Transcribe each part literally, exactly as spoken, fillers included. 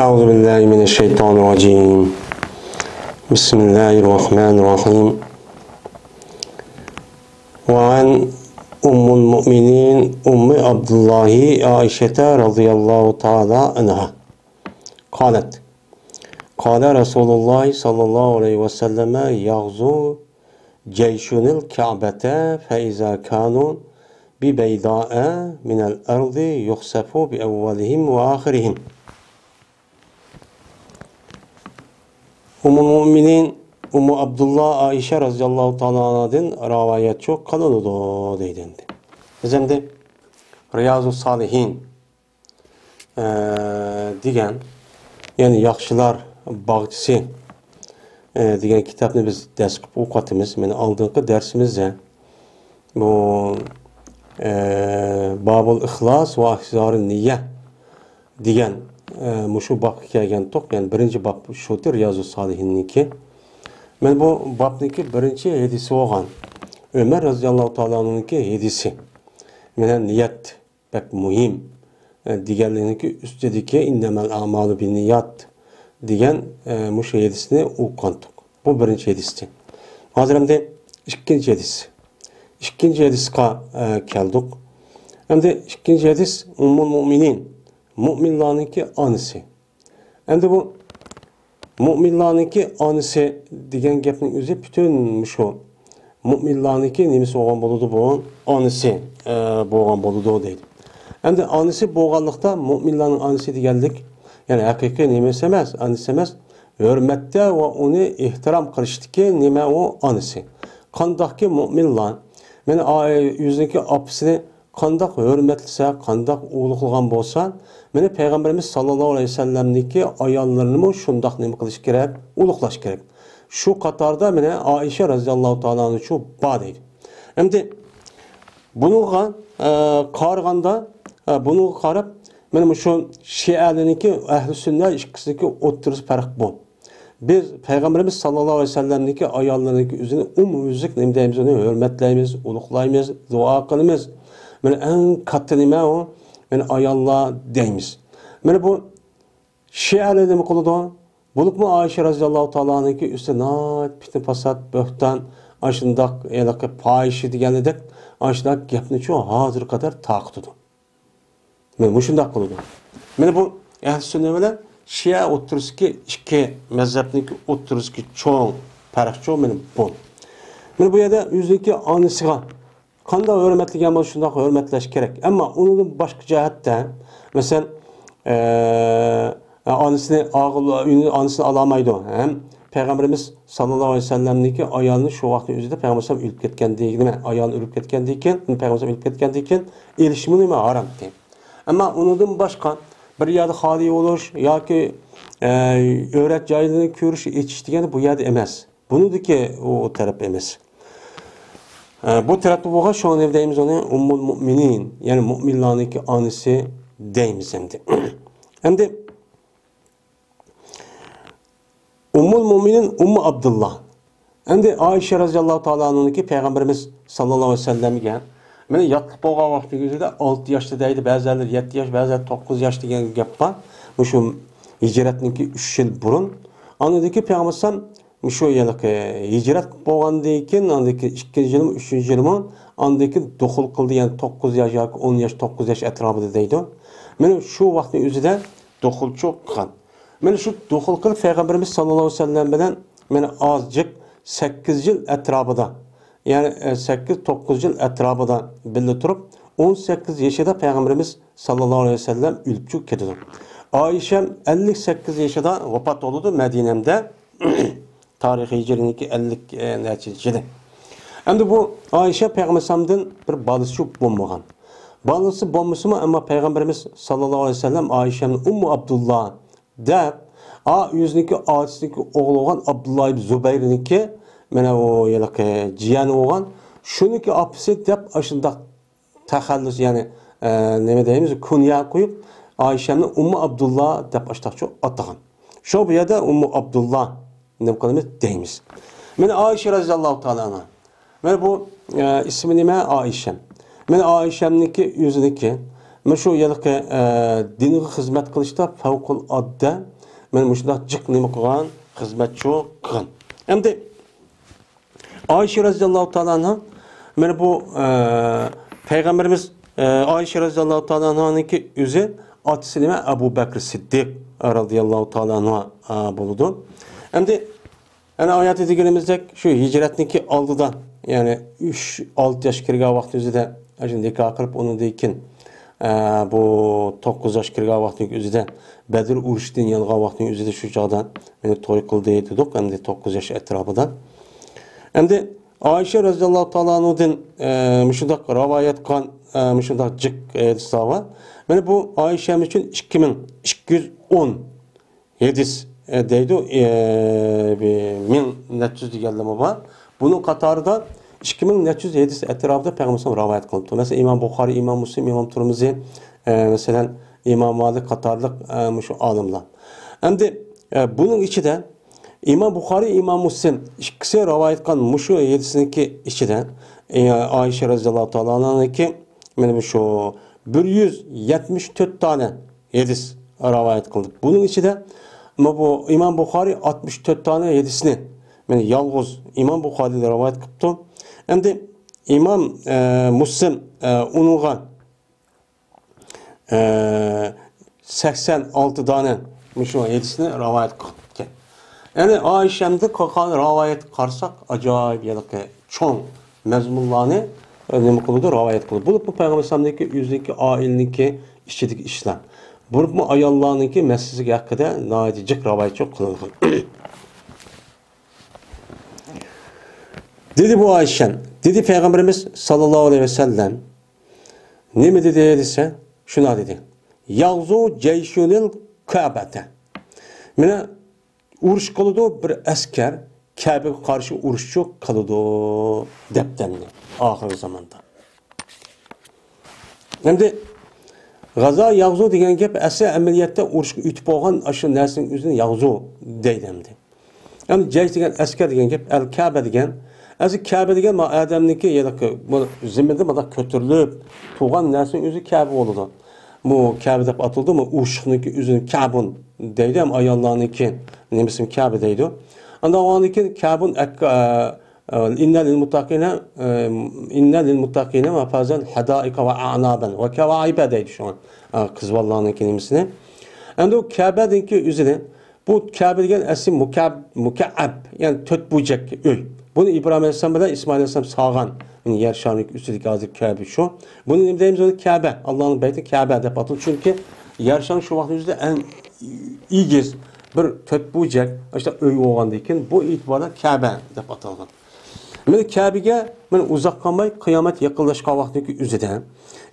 أعوذ بالله من الشيطان الرجيم. بسم الله الرحمن الرحيم. وعن أم المؤمنين أم عبد الله عائشة رضي الله تعالى عنها قالت: قال رسول الله صلى الله عليه وسلم: يغزو جيشنا الكعبة، فإذا كانوا ببيضاء من الأرض يخسف بأولهم وآخرهم. ئۇممۇل مۇئمىنىن ئۇممۇ ئابدۇللا ئائىشە رەزىياللاھۇ تائالا ئانھادىن رىۋايەتچۇ قىلىنىدۇ دەيدۇ ئەمدى. بىز ئەمدى رىيازۇ سالىھىن ئە، دېگەن، يەنى ياخشىلار باغچىسى، ئە، دېگەن كىتابنى بىز دەرس قىلىپ ئوقۇۋاتىمىز. مانا ئالدىنقى دەرسىمىزدە بۇ، ئە، بابۇل ئىخلاس ۋە ئىھزارى نىيە دېگەن، ئە، مۇشۇ بابقا كەلگەنتۇق. يەنى بىرىنچى باب شۇتى رىيازۇ سالىھىننىڭكى. مانا بۇ بابنىڭكى بىرىنچى ھەدىسى بولغان ئۆمەر رەزىياللاھۇ تائالا ئانھۇنىڭكى ھەدىسى. مانا نىيەت بەك مۇھىم، ئە، دېگەنلىكنىڭكى ئۈستىدىكى «ئىننەمەل ئەمالۇ بىننىيات» دېگەن، ئە، مۇشۇ ھەدىسنى ئوقۇغانتۇق. بۇ بىرىنچى ھەدىستى. ھازىر ئەمدى ئىككىنچى ھەدىس. ئىككىنچى ھەدىسقا، ئە، كەلدۇق. ئەمدى ئىككىنچى ھەدىس ئۇممۇل مۇئمىنىن، مۇئمىنلارنىڭكى ئانىسى. ئەمدى بۇ مۇئمىنلارنىڭكى ئانىسى دېگەن گەپنىڭ ئۆزى پۈتۈن مۇشۇ مۇئمىنلارنىڭكى نېمىسى بولغان بولىدۇ بۇ؟ ئانىسى، ئە، بولغان بولىدۇ دەيدۇ. ئەمدى ئانىسى بولغانلىقتا مۇئمىنلارنىڭ ئانىسى دېگەنلىك، يەنى ھەقىقىي نېمىسى ئەمەس، ئانىسى ئەمەس، ھۆرمەتتە ۋە ئۇنى ئېھتىرام قىلىشتىكى نېمە ئۇ ئانىسى. قانداقكى مۇئمىنلار، مانا، ئا-، ئۆزىنىڭكى ئاپىسىنى قانداق ھۆرمەتلىسە، قانداق ئۇلۇغلىغان بولسا، مانا پەيغەمبىرىمىز ساللاللاھۇ ئەلەيھى ۋەسەللەمنىڭكى ئاياللىرىنىمۇ شۇنداق نېمە قىلىش كېرەك، ئۇلۇغلاش كېرەك. شۇ قاتاردا مانا ئائىشە رەزىياللاھۇ تائالا ئانھۇچۇ بار دەيدۇ. ئەمدى بۇنىڭغا، ئە، قارىغاندا، ئە، بۇنىڭغا قاراپ، مانا مۇشۇ شىئەلىرىنىڭكى ئەھلى سۈننە ئىككىسىنىڭكى ئوتتۇرىسى پەرق بۇ. بىز پەيغەمبىرىمىز ساللاللاھۇ ئەلەيھى ۋەسەللەمنىڭكى ئاياللىرىنىڭكى ئۆزىنى ئومۇميۈزلۈك نېمە دەيمىز، ئۇنى ھۆرمەتلەيمىز، ئۇلۇغلايمىز، دۇئا قىلىمىز. مانا ئەڭ كاتتا نېمە ئۇ؟ مانا ئاياللار دەيمىز. مانا بۇ شىئەلەر نېمە قىلىدۇ؟ بولۇپمۇ ئائىشە رەزىياللاھۇ تائالا ئانھانىڭكى ئۈستىدە ناھايىتى پىتنە-پاسات، بۆھتان، ئاشۇنداق ھېلىقى پاھىشە دېگەندەك، ئاشۇنداق گەپنىچۇ ھازىرغا قەدەر تارقىتىدۇ. مانا مۇشۇنداق قىلىدۇ. مانا بۇ ئەھلى سۈننە بىلەن شىئە ئوتتۇرىسىدىكى ئىككى مەزھەپنىڭكى ئوتتۇرىسىدىكى چوڭ پەرقچۇ مانا بۇ. مانا بۇ يەردە ئۆزىنىڭكى ئانىسىغا قانداق ھۆرمەتلىگەن بولسا شۇنداق ھۆرمەتلەش كېرەك. ئەمما ئۇنىڭدىن باشقا جەھەتتە، مەسىلەن، ئە، ئانىسىنى ئاغ-، ئانىسىنى ئالالمايدۇ. ھەم پەيغەمبىرىمىز ساللاللاھۇ ئەلەيھى ۋەسەللەمنىڭكى ئايالىنى شۇ ۋاقىتنىڭ ئۆزىدە پەيغەمبەر ئۆلۈپ كەتكەندىن كېيىن، نېمە، ئايالى ئۆلۈپ كەتكەندىن كېيىن، پەيغەمبەر ئۆلۈپ كەتكەندىن كېيىن ئېلىشمۇ نېمە ھارامتى. ئەمما ئۇنىڭدىن باشقا بىر يەردە خالىي بولۇش ياكى، ئە، ئۆرەت جايلىرىنى كۆرۈش، ئېچىش دېگەنى بۇ يەردە ئەمەس. بۇنىڭدىكى ئۇ تەرەپ ئەمەس. ئە، بۇ تەرەپتە بولغان شۇڭا نېمە دەيمىز ئۇنى؟ ئۇممۇل مۇئمىنىن، يەنى مۇئمىنلارنىڭكى ئانىسى دەيمىز ئەمدى. ئەمدى ئۇممۇل مۇئمىنىن ئۇممۇ ئابدۇللا. ئەمدى ئائىشە رەزىياللاھۇ تائالا ئانھانىڭكى پەيغەمبىرىمىز ساللاللاھۇ ئەلەيھى ۋەسەللەمگە، مانا ياتلىق بولغان ۋاقتىنىڭ ئۆزىدە ئالتە ياشتا دەيدۇ، بەزىلەر يەتتە ياش، بەزىلەر توققۇز ياش دېگەن گەپ بار. مۇشۇ ھىجرەتنىڭكى ئۈچ يىل بۇرۇن. ئاندىن كېيىن پەيغەمبەر ئەلەيھىسسالام مۇشۇ ھېلىقى ھىجرەت قىلىپ بولغاندىن كېيىن، ئاندىن كېيىن ئىككىنچى يىلمۇ، ئۈچىنچى يىلمۇ، ئاندىن كېيىن دۇخۇل قىلدى، يەنى توققۇز ياش ياكى ئون ياش، توققۇز ياش ئەتراپىدا دەيدۇ. مانا شۇ ۋاقىتنىڭ ئۆزىدە دۇخۇلچۇ قىلغان. مانا شۇ دۇخۇل قىلىپ پەيغەمبىرىمىز ساللاللاھۇ ئەلەيھى ۋەسەللەم بىلەن مانا ئازجىق سەككىز يىل ئەتراپىدا، يەنى، ئە، سەككىز، توققۇز يىل ئەتراپىدا بىللە تۇرۇپ، ئون سەككىز يېشىدا پەيغەمبىرىمىز ساللاللاھۇ ئەلەيھى ۋەسەللەم ئۆلۈپ چۈشۈپ كېتىدۇ. ئائىشەم ئەللىك سەككىز يېشىدا ۋاپات بولىدۇ مەدىنەمدە. تارىخىي ھىجرىينىڭكى ئەللىك، ئە، نەچچىنچى يىلى. ئەمدى بۇ ئائىشە پەيغەمبەر ئەلەيھىسسالامدىن بىر بالىسى بولمىغان. بالىسى بولمىسىمۇ، ئەمما پەيغەمبىرىمىز ساللاللاھۇ ئەلەيھى ۋەسەللەم ئائىشەمنى ئۇممۇ ئابدۇللا دەپ، ئا، ئۆزىنىڭكى ئاچىسىنىڭكى ئوغلى بولغان ئابدۇللا ئىبن زۇبەيرنىڭكى، مانا ئۇ ھېلىقى جىيەنى بولغان، شۇنىڭكى ئاپىسى دەپ ئاشۇنداق تەخەللۇس، يەنى، ئە، نېمە دەيمىز، كۇنيا قويۇپ، ئائىشەمنى ئۇممۇ ئابدۇللا دەپ ئاشتاقچۇ ئاتىغان. شۇ بۇ يەردە ئۇممۇ ئابدۇللا نېمە قىلىمىز دەيمىز. مانا ئائىشە رەزىياللاھۇ تائالا ئانھا. مانا بۇ، ئە، ئىسمى نېمە؟ ئائىشەم. مانا ئائىشەمنىڭكى ئۆزىنىڭكى، مانا شۇ ھېلىقى، ئە، دىنغا خىزمەت قىلىشتا پەۋقۇلئاددە، مانا مۇشۇنداق جىق نېمە قىلغان، خىزمەتچۇ قىلغان. ئەمدى ئائىشە رەزىياللاھۇ تائالا ئەنھا، مانا بۇ، ئە، پەيغەمبىرىمىز، ئە، ئائىشە رەزىياللاھۇ تائالا ئەنھانىڭكى ئۆزى ئاتىسى نېمە؟ ئەبۇ بەكرى سىددىق رەزىياللاھۇ تائالا ئەنھا، ئە، بولىدۇ. ئەمدى، يەنە ھاياتى دېگىنىمىزدەك، شۇ ھىجرەتنىڭكى ئالدىدا، يەنى ئۈچ، ئالتە ياش كىرگەن ۋاقىت ئۆزىدە، ئاشۇ نىكاھ قىلىپ، ئۇنىڭدىن كېيىن، ئە، بۇ توققۇز ياش كىرگەن ۋاقىتنىڭ ئۆزىدە، بەدر ئۇرۇشىدىن يانغان ۋاقىتنىڭ ئۆزىدە شۇ چاغدا مېنى توي قىلدى دېدۇق، ئەمدى توققۇز ياش ئەتراپىدا. ئەمدى ئائىشە رەزىياللاھۇ تائالا ئەنھادىن، ئە، مۇشۇنداق رىۋايەت قىلغان، ئە، مۇشۇنداق جىق ھەدىسلەر بار. مانا بۇ ئائىشەمىز ئۈچۈن ئىككى مىڭ ئىككى يۈز ئون ھەدىس، ئە، دەيدۇ، ئە، بى-، مىڭ نەچچە يۈز دېگەنلىرىمۇ بار. بۇنىڭ قاتارىدا ئىككى مىڭ نەچچە يۈز ھەدىس ئەتراپىدا پەيغەمبەر رىۋايەت قىلىپتۇ. مەسىلەن، ئىمام بۇخارى، ئىمام مۇسلىم، ئىمام تۇرمۇزى، ئە، مەسىلەن، ئىمام مالىك قاتارلىق، ئە، مۇشۇ ئالىملار. ئەمدى، ئە، بۇنىڭ ئىچىدە ئىمام بۇخارى، ئىمام مۇسلىم ئىككىسى رىۋايەت قىلغان مۇشۇ ھەدىسنىڭكى ئىچىدە، ئە، ئائىشە رەزىياللاھۇ تائالا ئەنھانىڭكى مانا مۇشۇ بىر يۈز يەتمىش تۆت دانە ھەدىس رىۋايەت قىلدى. بۇنىڭ ئىچىدە، مانا بۇ ئىمام بۇخارى ئاتمىش تۆت دانە ھەدىسنى، مانا يالغۇز ئىمام بۇخارى رىۋايەت قىپتۇ. ئەمدى ئىمام، ئە، مۇسلىم، ئە، ئۇنىڭغا، ئە، سەكسەن ئالتە دانە مۇشۇ ھەدىسنى رىۋايەت قىلىپتىكەن. يەنى ئائىشەمدىن قىلغان رىۋايەتكە قارىساق، ئاجايىپ ھېلىقى چوڭ مەزمۇنلارنى، ئە، نېمە قىلىدۇ، رىۋايەت قىلىدۇ. بولۇپمۇ پەيغەمبەر ئەلەيھىسسالامنىڭكى ئۆزىنىڭكى ئائىلىنىڭكى ئىچىدىكى ئىشلار. بولۇپمۇ ئاياللارنىڭكى مەسىلىسىگە ھەققىدە ناھايىتى جىق رىۋايەتچۇ قىلىنغان. دېدى بۇ ئائىشەم، دېدى پەيغەمبىرىمىز ساللاللاھۇ ئەلەيھى ۋەسەللەم، نېمە دېدى دېسە، شۇنداق دېدى. يغزو جيش الكعبة. مانا ئۇرۇش قىلىدۇ، بىر ئەسكەر كەبىگە قارشى ئۇرۇشچۇ قىلىدۇ، دەپتۇ ئەمدى ئاخىرقى زاماندا. ئەمدى غەزا ياغزۇ دېگەن گەپ ئەسلى ئەمەلىيەتتە ئۇرۇشقا ئۆتۈپ بولغان ئاشۇ نەرسىنىڭ ئۆزىنى ياغزۇ دەيدۇ ئەمدى. ئەمدى جەيش دېگەن ئەسكەر دېگەن گەپ، ئەل كەبە دېگەن. ئەسلى كەبە دېگەن ما ئادەمنىڭكى يەنى بۇ زېمىندا مۇنداق كۆتۈرۈلۈپ تۇرغان نەرسىنىڭ ئۆزى كەبە بولىدۇ. بۇ كەبە دەپ ئاتىلىدۇ، بۇ ئۇرۇشۇقنىڭكى ئۆزىنى كەبۇن دەيدۇ، ھەم ئاياللارنىڭكى نېمىسىمۇ كەبە دەيدۇ. ئاندىن ئاندىن كېيىن كەبۇن ئەك-، ئە، ئە، ئىننە لىلمۇتتەقىنە، ئە، ئىننە لىلمۇتتەقىنە مەفازەن ھەدائىقە ۋە ئەئنابەن ۋە كەۋائىبە دەيدۇ شۇڭا، ئە، قىز بالىلارنىڭكى نېمىسىنى. ئەمدى ئۇ كەبەدىنكى ئۆزىنى، بۇ كەبە دېگەن ئەسلى مۇكەب-، مۇكەئەب، يەنى تۆت بۇرجەك ئۆي. بۇنى ئىبراھىم ئەلەيھىسسالام بىلەن ئىسمائىل ئەلەيھىسسالام سالغان. يەنى يەر شارىنىڭ ئۈستىدىكى ھازىر كەبە شۇ. بۇنى نېمە دەيمىز؟ ئۇنى كەبە. ئاللانىڭ بەيتى كەبە دەپ ئاتىلىدۇ. چۈنكى يەر شارى شۇ ۋاقىتنىڭ ئۆزىدە ئەڭ ئېگىز بىر تۆت بۇرجەك، ئاشۇنداق ئۆي بولغاندىن كېيىن بۇ ئېتىباردا كەبە دەپ ئاتالغان. مانا كەبىگە مانا ئۇزاق قالماي قىيامەت يېقىنلاشقان ۋاقىتنىڭكى ئۆزىدە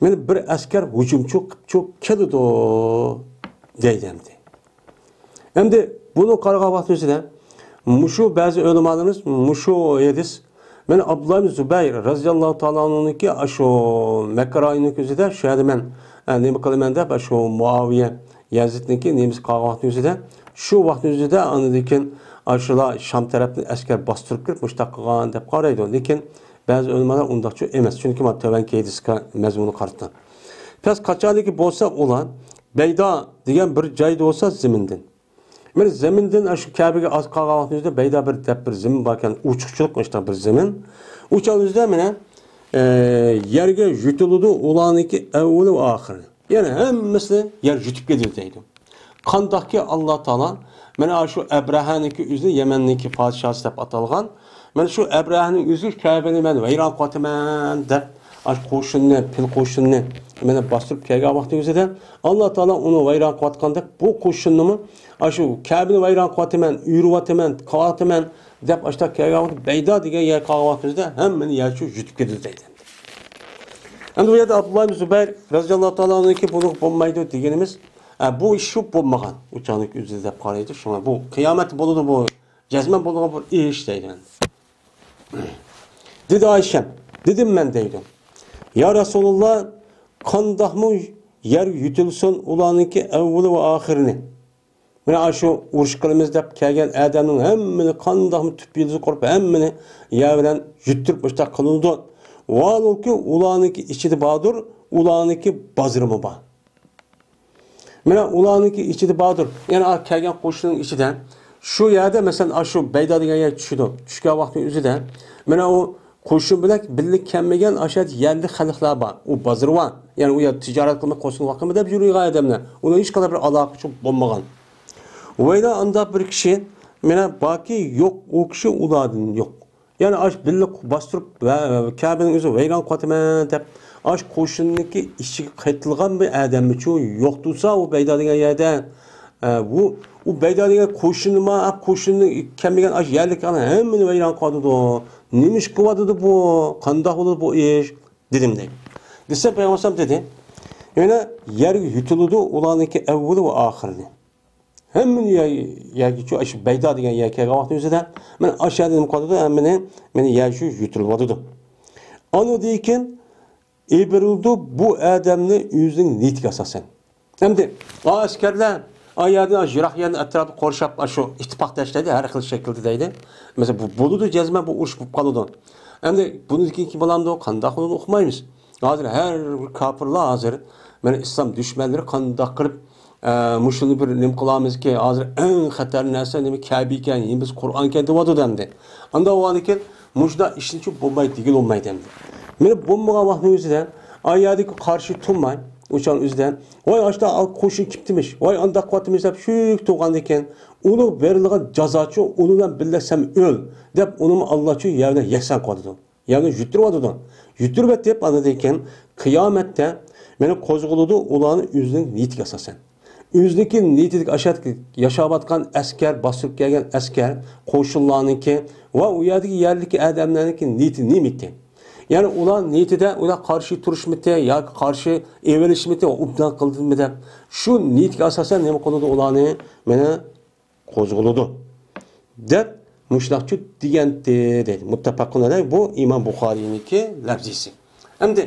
مانا بىر ئەسكەر ھۇجۇمچۇ قىپچۇ كېلىدۇ دەيدۇ ئەمدى. ئەمدى بۇنى قارىغان ۋاقتىمىزدا مۇشۇ بەزى ئۆلىمالىرىمىز مۇشۇ ھەدىس، مەن ئابدۇللا ئىبن زۇبەير رەزىياللاھۇ تائالا ئەنھۇنىڭكى ئاشۇ مەككە رايونىنىڭ ئۆزىدە شۇ يەردە مەن، ئە، نېمە قىلىمەن دەپ، ئاشۇ مۇئاۋىيە يەزىدنىڭكى نېمىسى قالغان ۋاقتىنىڭ ئۆزىدە، شۇ ۋاقىتنىڭ ئۆزىدە ئاندىن كېيىن ئاشۇلار شام تەرەپتىن ئەسكەر باستۇرۇپ كىرىپ مۇشۇنداق قىلغان دەپ قارايدۇ. لېكىن بەزى ئۆلىمالار ئۇنداقچۇ ئەمەس، چۈنكى مانا تۆۋەنكى ھەدىسكە مەزمۇنى قارىتا. پەس قاچانكى بولسا ئۇلار بەيدا دېگەن بىر جايدا بولسا زېمىندىن. مانا زېمىندىن ئاشۇ كەبىگە ئاز قالغان ۋاقتىمىزدا بەيدا بىر دەپ بىر زېمىن باركەن، ئوچۇقچىلىق مۇشۇنداق بىر زېمىن. ئۇ چاغدا مانا، ئە، يەرگە يۇتۇلىدۇ ئۇلارنىڭكى ئەۋۋىلى ۋە ئاخىرى. يەنى ھەممىسىنى يەر يۇتۇپ كېتىدۇ دەيدۇ. قانداقكى ئاللا تائالا مانا شۇ ئەبرەھەنىڭكى ئۆزى يەمەننىڭكى پادىشاھى دەپ ئاتالغان. مانا شۇ ئەبرەھەنىڭ ئۆزى كەبىنى مەن ۋەيران قىلىۋاتىمەن دەپ، ئاشۇ قوشۇننى، پىل قوشۇننى مانا باستۇرۇپ كەلگەن ۋاقتى ئۆزىدە ئاللا تائالا ئۇنى ۋەيران قىلىۋاتقاندەك، بۇ قوشۇننىمۇ ئاشۇ كەبىنى ۋەيران قىلىۋاتىمەن، ئۆرۈۋاتىمەن، قىلىۋاتىمەن دەپ ئاشۇنداق كەلگەن ۋاقتى بەيدا دېگەن يەرگە قالغان ۋاقتى ئۆزىدە ھەممىنى يەر شۇ يۇتۇپ كېتىدۇ دەيدۇ. ئەمدى بۇ يەردە ئابدۇللا ئىبن زۇبەير رەزىياللاھۇ تائالا ئەنھۇكى بۇنىڭغا بولمايدۇ دېگىنىمىز، ئە، بۇ ئىش شۇ بولمىغان، ئۇ چاغنىڭ ئۆزىدە دەپ قارايدۇ. شۇڭا بۇ قىيامەتتە بولىدۇ، بۇ جەزمەن بولىدىغان بىر ئىش دەيدۇ. دېدى ئائىشەم، دېدىم مەن دەيدۇ. يا رەسۇلاللا، قانداقمۇ يەر يۇتۇلسۇن ئۇلارنىڭكى ئەۋۋىلى ۋە ئاخىرىنى. مانا ئاشۇ ئۇرۇش قىلىمىز دەپ كەلگەن ئادەمنىڭ ھەممىنى قانداقمۇ تۈپ يىلتىزى قۇرۇپ، ھەممىنى يەر بىلەن يۇتتۇرۇپ مۇشۇنداق قىلىنىدۇ. ۋالۇكى ئۇلارنىڭكى ئىچىدە باردۇر، ئۇلارنىڭكى بازىرىمۇ بار. مانا ئۇلارنىڭكى ئىچىدە باردۇر. يەنە ئا، كەلگەن قوشۇننىڭ ئىچىدە شۇ يەردە، مەسىلەن، ئاشۇ بەيدا دېگەن يەر چۈشىدۇ. چۈشكەن ۋاقتىنىڭ ئۆزىدە، مانا ئۇ قوشۇن بىلەن بىللە كەلمىگەن ئاشۇ يەردە يەرلىك خەلقلەر بار. ئۇ بازىرى بار. يەنى ئۇ يەردە تىجارەت قىلماي، قوشۇن ۋاقتىمۇ دەپ يۈرىدىغان ئادەملەر. ئۇنىڭ ھېچقانداق بىر ئالاقىسى بولمىغان. ۋەيلا ئانداق بىر كىشى، مانا باركى يوق، ئۇ كىشى ئۇلاردىن يوق. يەنى ئاش بىللە باستۇرۇپ ۋە، ۋە كەبىنىڭ ئۆزى ۋەيران قىلىۋاتىمەن دەپ، ئاش قوشۇننىڭكى ئىچىگە قېتىلغان بىر ئادەممىچۇ يوق تۇرسا، ئۇ بەيدا دېگەن يەردە، ئە، ئۇ، ئۇ بەيدا دېگەن قوشۇنما، ئا، قوشۇننىڭ كەلمىگەن ئاش يەرلىك ھەممىنى ۋەيران قىلىۋاتىدۇ. نېمە ئىش قىلىۋاتىدۇ بۇ؟ قانداق بولىدۇ بۇ ئىش؟ دېدىم دەيدۇ. دېسە پەيغەمبەر ئالەيھىسسالام دېدى، يەنە يەرگە يۇتۇلىدۇ ئۇلارنىڭكى ئەۋۋىلى ۋە ئاخىرىنى. ھەممىنى يە-، يەرگە شۇ، شۇ بەيدا دېگەن يەرگە كەلگەن ۋاقتى ئۆزىدە، مانا ئاشۇ يەردە نېمە قىلىدۇ؟ ھەممىنى، مانا يەر شۇ يۇتۇلۇۋاتىدۇ. ئاندىن كېيىن ئېبىرىلىدۇ بۇ ئادەمنى ئۆزىنىڭ نىيىتىگە ئاساسەن. ئەمدى، ئا، ئەسكەرلەر، ئا يەردىن، ئا، يىراق يەردىن ئەتراپتا قورشاپ، ئا، شۇ ئىتتىپاق تاشلايدۇ، ھەر خىل شەكىلدە دەيدۇ. مەسىلەن، بۇ بولىدۇ، جەزمەن بۇ ئۇرۇش بولۇپ قالىدۇ. ئەمدى بۇنىڭدىن كېيىن بولامدۇ، قانداق بولىدۇ، ئۇقمايمىز. ھازىر ھەر بىر كاپىرلار ھازىر، مانا ئىسلام دۈشمەنلىرى قانداق قىلىپ، ئە، مۇشۇنى بىر نېمە قىلامىزكى، ھازىر ئەڭ خەتەر نەرسە نېمە، كەبە ئىكەن، يېنىمىز قۇرئان ئىكەن دەۋاتىدۇ ئەمدى. ئانداق بولغاندىكىن، مۇشۇنداق ئىشنىچۇ بولمايدۇ دېگىلى بولمايدۇ ئەمدى. مانا بولمىغان ۋاقىتنىڭ ئۆزىدە، ئا يەردىكى قارشى تۇرماي، ئۇ چاغنىڭ ئۆزىدە، ۋاي ئاشتا قوشۇن كېپتىمىش، ۋاي ئانداق قىلىۋاتىمىش دەپ شۈك تۇرغاندىكىن، ئۇنىڭ بېرىلغان جازاچۇ، ئۇنىڭ بىلەن بىللە سەن ئۆل دەپ، ئۇنىمۇ ئاللاچۇ يەردە يەكسان قىلىۋاتىدۇ. يەنى يۈتتۈرۈۋاتىدۇ. يۈتتۈرۈۋېتىپ، ئاندىن كېيىن قىيامەتتە مانا قوزغىلىدۇ، ئۇلارنىڭ ئۆزىنىڭ نىيىتىگە ئاساسەن. ئۆزىنىڭكى نىيىتىدىكى ئاشۇ ياشاۋاتقان ئەسكەر، باستۇرۇپ كەلگەن ئەسكەر، قوشۇنلارنىڭكى ۋە ئۇ يەردىكى يەرلىك ئادەملەرنىڭكى نىيىتى نېمە ئىكەن؟ يەنى ئۇلار نىيىتىدە ئۇلار قارشى تۇرۇشمىتى ياكى قارشى ئېلىشمىتى، ئوبدان قىلدىمۇ دەپ، شۇ نىيىتىگە ئاساسەن نېمە قىلىدۇ ئۇلارنى؟ مانا قوزغىلىدۇ دەپ مۇشۇنداقچۇ دېگەنتى دەيدۇ. مۇتتەپەقۇن ئەلەيھ، بۇ ئىمام بۇخارىينىڭكى لەپزىسى. ئەمدى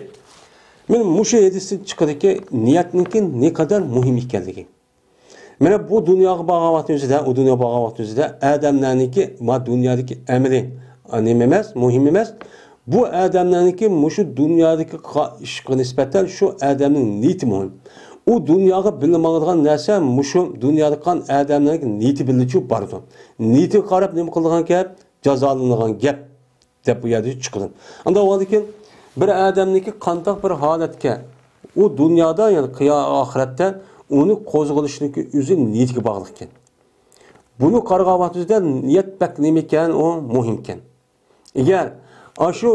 مانا مۇشۇ ھەدىستىن چىقىدۇكى نىيەتنىڭكى نەقەدەر مۇھىم ئىكەنلىكى. مانا بۇ دۇنياغا بارغان ۋاقتىمىزدا، ئۇ دۇنياغا بارغان ۋاقتىمىزدا ئادەملەرنىڭكى ما دۇنيادىكى ئەمىلى، ئا، نېمە ئەمەس، مۇھىم ئەمەس. بۇ ئادەملەرنىڭكى مۇشۇ دۇنيادىكى قا-، ئىشقا نىسبەتەن شۇ ئادەمنىڭ نىيىتى مۇھىم. ئۇ دۇنياغا بىللە ماڭىدىغان نەرسە مۇشۇ دۇنيادا قالغان ئادەملەرنىڭ نىيىتى بىللىچۇ بارىدۇ. نىيىتىگە قاراپ نېمە قىلىدىغان گەپ؟ جازالىنىدىغان گەپ دەپ بۇ يەردە چىقىدۇ. ئانداق بولغاندىكىن بىر ئادەمنىڭكى قانداق بىر ھالەتكە ئۇ دۇنيادا، يەنى قىيا-، ئاخىرەتتە ئۇنى قوزغىلىشنىڭكى ئۆزى نىيىتىگە باغلىق ئىكەن. بۇنى قارىغان ۋاقتىمىزدا نىيەت بەك نېمە ئىكەن، ئۇ مۇھىم ئىكەن. ئەگەر ئاشۇ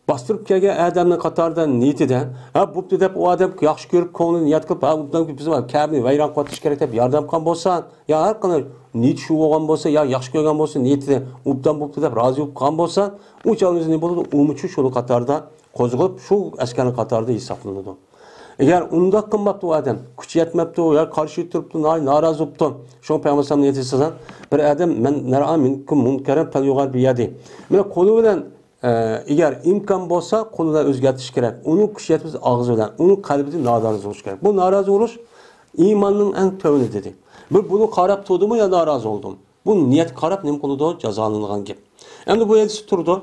باستۇرۇپ كەلگەن ئادەمنىڭ قاتارىدا نىيىتىدە، ھە، بوپتۇ دەپ، ئۇ ئادەم ياخشى كۆرۈپ، كۆڭلىدىن نىيەت قىلىپ، ھە، ئوبدان بىز كەبىنى ۋەيران قىلىۋېتىش كېرەك دەپ ياردەم قىلغان بولسا، يا ھەر قانداق نىيىتى شۇ بولغان بولسا، يا ياخشى كۆرگەن بولسا، نىيىتىدە ئوبدان بوپتۇ دەپ رازى بولۇپ قالغان بولسا، ئۇ چاغدا ئۆزى نېمە بولىدۇ؟ ئۇمۇچۇ شۇنىڭ قاتارىدا قوزغىلىپ، شۇ ئەسكەرنىڭ قاتارىدا ھېسابلىنىدۇ. ئەگەر ئۇنداق قىلماپتۇ ئۇ ئادەم، كۈچى يەتمەپتۇ، يا قارشى تۇرۇپتۇ، ناھايىتى نارازى بوپتۇ، شۇڭا پەيغەمبەر ئەلەيھىسسالام نېمە دېسە، بىر ئادەم، مەن رەئا مىنكۇم مۇنكەرەن فەليۇغەييىرهۇ بىيەدىھى. مانا قولى بىلەن، ئە، ئەگەر ئىمكان بولسا، قولى بىلەن ئۆزگەرتىش كېرەك. ئۇنىڭ كۈچى يەتمىسە، ئاغزى بىلەن، ئۇنىڭ قەلبىدە نارازى بولۇش كېرەك. بۇ نارازى بولۇش ئىماننىڭ ئەڭ تۆۋىنى دېدى. بىر بۇنى قاراپ تۇردىمۇ يا نارازى بولدىمۇ؟ بۇ نىيەتكە قاراپ نېمە قىلىدۇ؟ جازالىنىدىغان گەپ. ئەمدى بۇ ھەدىستە تۇرىدۇ.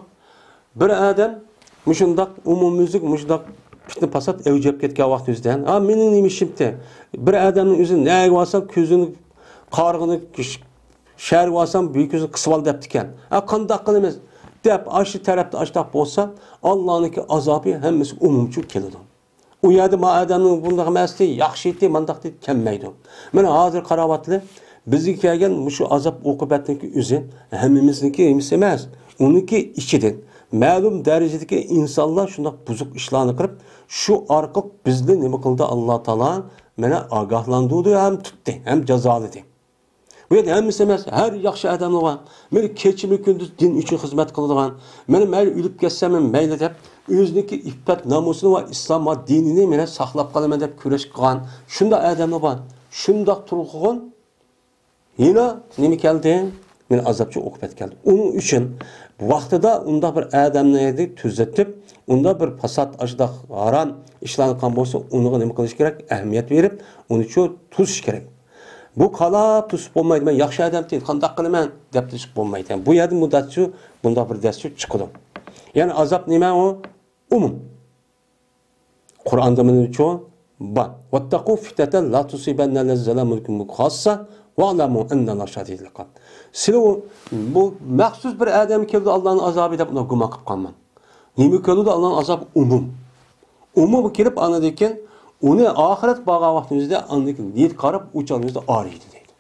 بىر ئادەم مۇشۇنداق ئومۇميۈزلۈك مۇشۇنداق پىتنە پاسات ئەۋج ئېلىپ كەتكەن ۋاقتى ئۆزىدە، ھە، مېنىڭ نېمە ئىشىمتى؟ بىر ئادەمنىڭ ئۆزى نەگە بارسا كۆزىنى، قارىغىنى، شەھەرگە بارسام بىر كۆزىنى قىسىۋال دەپتىكەن. ھە، قانداق قىلىمىز؟ دەپ ئاشۇ تەرەپتە ئاشۇنداق بولسا، ئاللانىڭكى ئازابى ھەممىسى ئومۇمچۇ كېلىدۇ. ئۇ يەردە ما ئادەمنىڭ بۇنداق ئەمەستى، ياخشى ئىدى، مانداق ئىدى، كەلمەيدۇ. مانا ھازىر قاراۋاتىلى، بىزگە كەلگەن مۇشۇ ئازاب ئوقۇبەتنىڭكى ئۆزى ھەممىمىزنىڭكى ھەممىسى ئەمەس، ئۇنىڭكى ئىچىدىن مەلۇم دەرىجىدىكى ئىنسانلار شۇنداق بۇزۇق ئىشلارنى قىلىپ، شۇ ئارقىلىق بىزنى نېمە قىلدى؟ ئاللا تائالا مانا ئاگاھلاندۇردى ھەم تۇتتى، ھەم جازالىدى. بۇ يەردە ھەممىسى ئەمەس، ھەر ياخشى ئادەملەر بار. مەيلى كېچىمۇ كۈندۈز دىن ئۈچۈن خىزمەت قىلىدىغان، مەيلى، مەيلى ئۆلۈپ كەتسەممۇ مەيلى دەپ، ئۆزىنىڭكى ئىپپەت نامۇسىنى ۋە ئىسلام ۋە دىنىنى مەن ساقلاپ قالىمەن دەپ كۈرەش قىلغان شۇنداق ئادەملەر بار. شۇنداق تۇرغۇن يەنە نېمە كەلدى؟ مانا ئازابچى ئوقۇبەت كەلدى. ئۇنىڭ ئۈچۈن ۋاقتىدا ئۇنداق بىر ئادەمنى تۈزىتىپ، ئۇنداق بىر پاسات، ئاشۇنداق ھارام ئىشلارنى قىلغان بولسا، ئۇنىڭغا نېمە قىلىش كېرەك؟ ئەھمىيەت بېرىپ، ئۇنى شۇ توسۇش كېرەك. بۇ قالاپ توسۇپ بولمايدۇ، مەن ياخشى ئادەمتى، قانداق قىلىمەن دەپ توسۇپ بولمايدۇ. بۇ يەردىن بۇ دەرسچۇ، بۇنداق بىر دەرسچۇ چىقىدۇ. يەنى ئازاب نېمە ئۇ؟ ئومۇم. قۇرئاندا مۇنچە بار. «ۋەتتەقۇ فىتنەتەن لا تۇسىبەننەللەزىنە زەلەمۇ مىنكۇم خاسسە ۋەئلەمۇ ئەننەللاھە شەدىدۇل ئىقاب.» سىلى بۇ مەخسۇس بىر ئادەم كېلىدۇ ئاللانىڭ ئازابى دەپ ئۇنى گۇمان قىلىپ قالماڭ. نېمە كېلىدۇ؟ ئاللانىڭ ئازابى ئومۇم. ئومۇم كېلىپ، ئاندىن كېيىن ئۇنى ئاخىرەت بارغان ۋاقتىمىزدا ئاندىن كېيىن نىيەتكە قاراپ ئۇ چاغدا ئارىيدۇ دەيدۇ.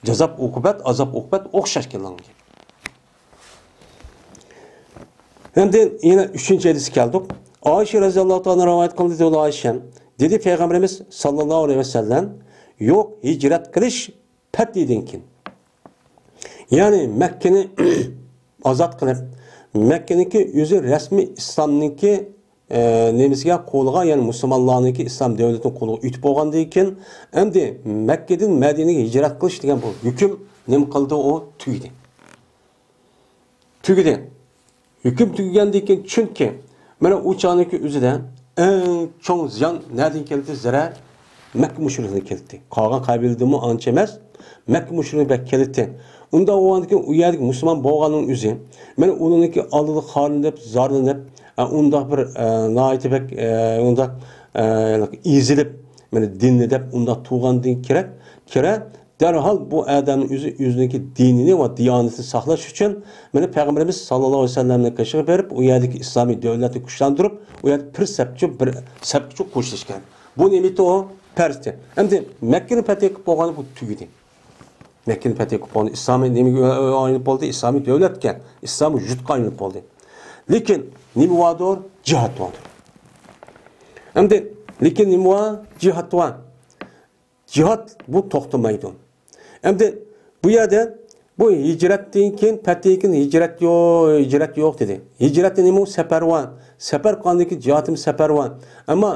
جازا ئوقۇبەت، ئازاب ئوقۇبەت ئوخشاش كېلىدىغان گەپ. ئەمدى يەنە ئۈچىنچى ھەدىسكە كەلدۇق. ئائىشە رەزىياللاھۇ تائالا رىۋايەت قىلدى، دېدى ئۇ ئائىشە. دېدى پەيغەمبىرىمىز ساللاللاھۇ ئەلەيھى ۋەسەللەم، يوق، ھىجرەت قىلىش پەتھىدىن كېيىن. يەنى مەككىنى ئازاد قىلىپ، مەككىنىڭكى ئۆزى رەسمىي ئىسلامنىڭكى، ئە، نېمىسىگە، قولىغا، يەنى مۇسۇلمانلارنىڭكى ئىسلام دۆلىتىنىڭ قولىغا ئۆتۈپ بولغاندىن كېيىن، ئەمدى مەككىدىن مەدىنىگە ھىجرەت قىلىش دېگەن بۇ ھۆكۈم نېمە قىلدى؟ ئۇ تۈگىدى. تۈگىدى. ھۆكۈم تۈگىگەندىن كېيىن، چۈنكى مانا ئۇ چاغنىڭكى ئۆزىدە ئەڭ چوڭ زىيان نەدىن كەلدى؟ زەرەر مەككە مۇشرىكىدىن كەلدى. قالغان قەبىلىدىنمۇ ئانچە ئەمەس، مەككە مۇشرىكى بەك كەلدى. ئۇنداق بولغاندىكىن، ئۇ يەردىكى مۇسۇلمان بولغاننىڭ ئۆزى، مانا ئۇنىڭكى ئالدىدا خارلىنىپ، زارلىنىپ، ئە، ئۇنداق بىر، ئە، ناھايىتى بەك، ئە، ئۇنداق، ئە، ئېزىلىپ، مانا دىننى دەپ ئۇنداق تۇرغاندىن كېرەك، كېرە دەرھال بۇ ئادەمنىڭ ئۆزى ئۆزىنىڭكى دىنىنى ۋە دىيانىتىنى ساقلاش ئۈچۈن، مانا پەيغەمبىرىمىز ساللاللاھۇ ئەلەيھى ۋەسەللەمنىڭ قېشىغا بېرىپ، ئۇ يەردىكى ئىسلامىي دۆلەتنى كۈچلەندۈرۈپ، ئۇ يەردە بىر سەپچۇ، بىر سەپچۇ قوشۇلۇش كېرەك. بۇ نېمىتى ئۇ؟ پەرزتى. ئەمدى مەككىنى پەتھى قىلىپ بولغاندا بۇ تۈگىدى. مەككىنى پەتھى قىلىپ بولغاندا ئىسلامىي نېمىگە ئايلىنىپ بولدى؟ ئىسلامىي دۆلەتكە، ئىسلامىي يۇرتقا ئايلىنىپ بولدى. لېكىن نېمە باردۇر؟ جىھاد باردۇر. ئەمدى لېكىن نېمە بار؟ جىھاد بار. جىھاد بۇ توختىمايدۇ. ئەمدى بۇ يەردە بۇ ھىجرەتتىن كېيىن، پەتھىدىن كېيىن ھىجرەت يوق، ھىجرەت يوق دېدى. ھىجرەتتە نېمە؟ سەپەر بار. سەپەر قىلغاندىن كېيىن جىھادتىمۇ سەپەر بار. ئەمما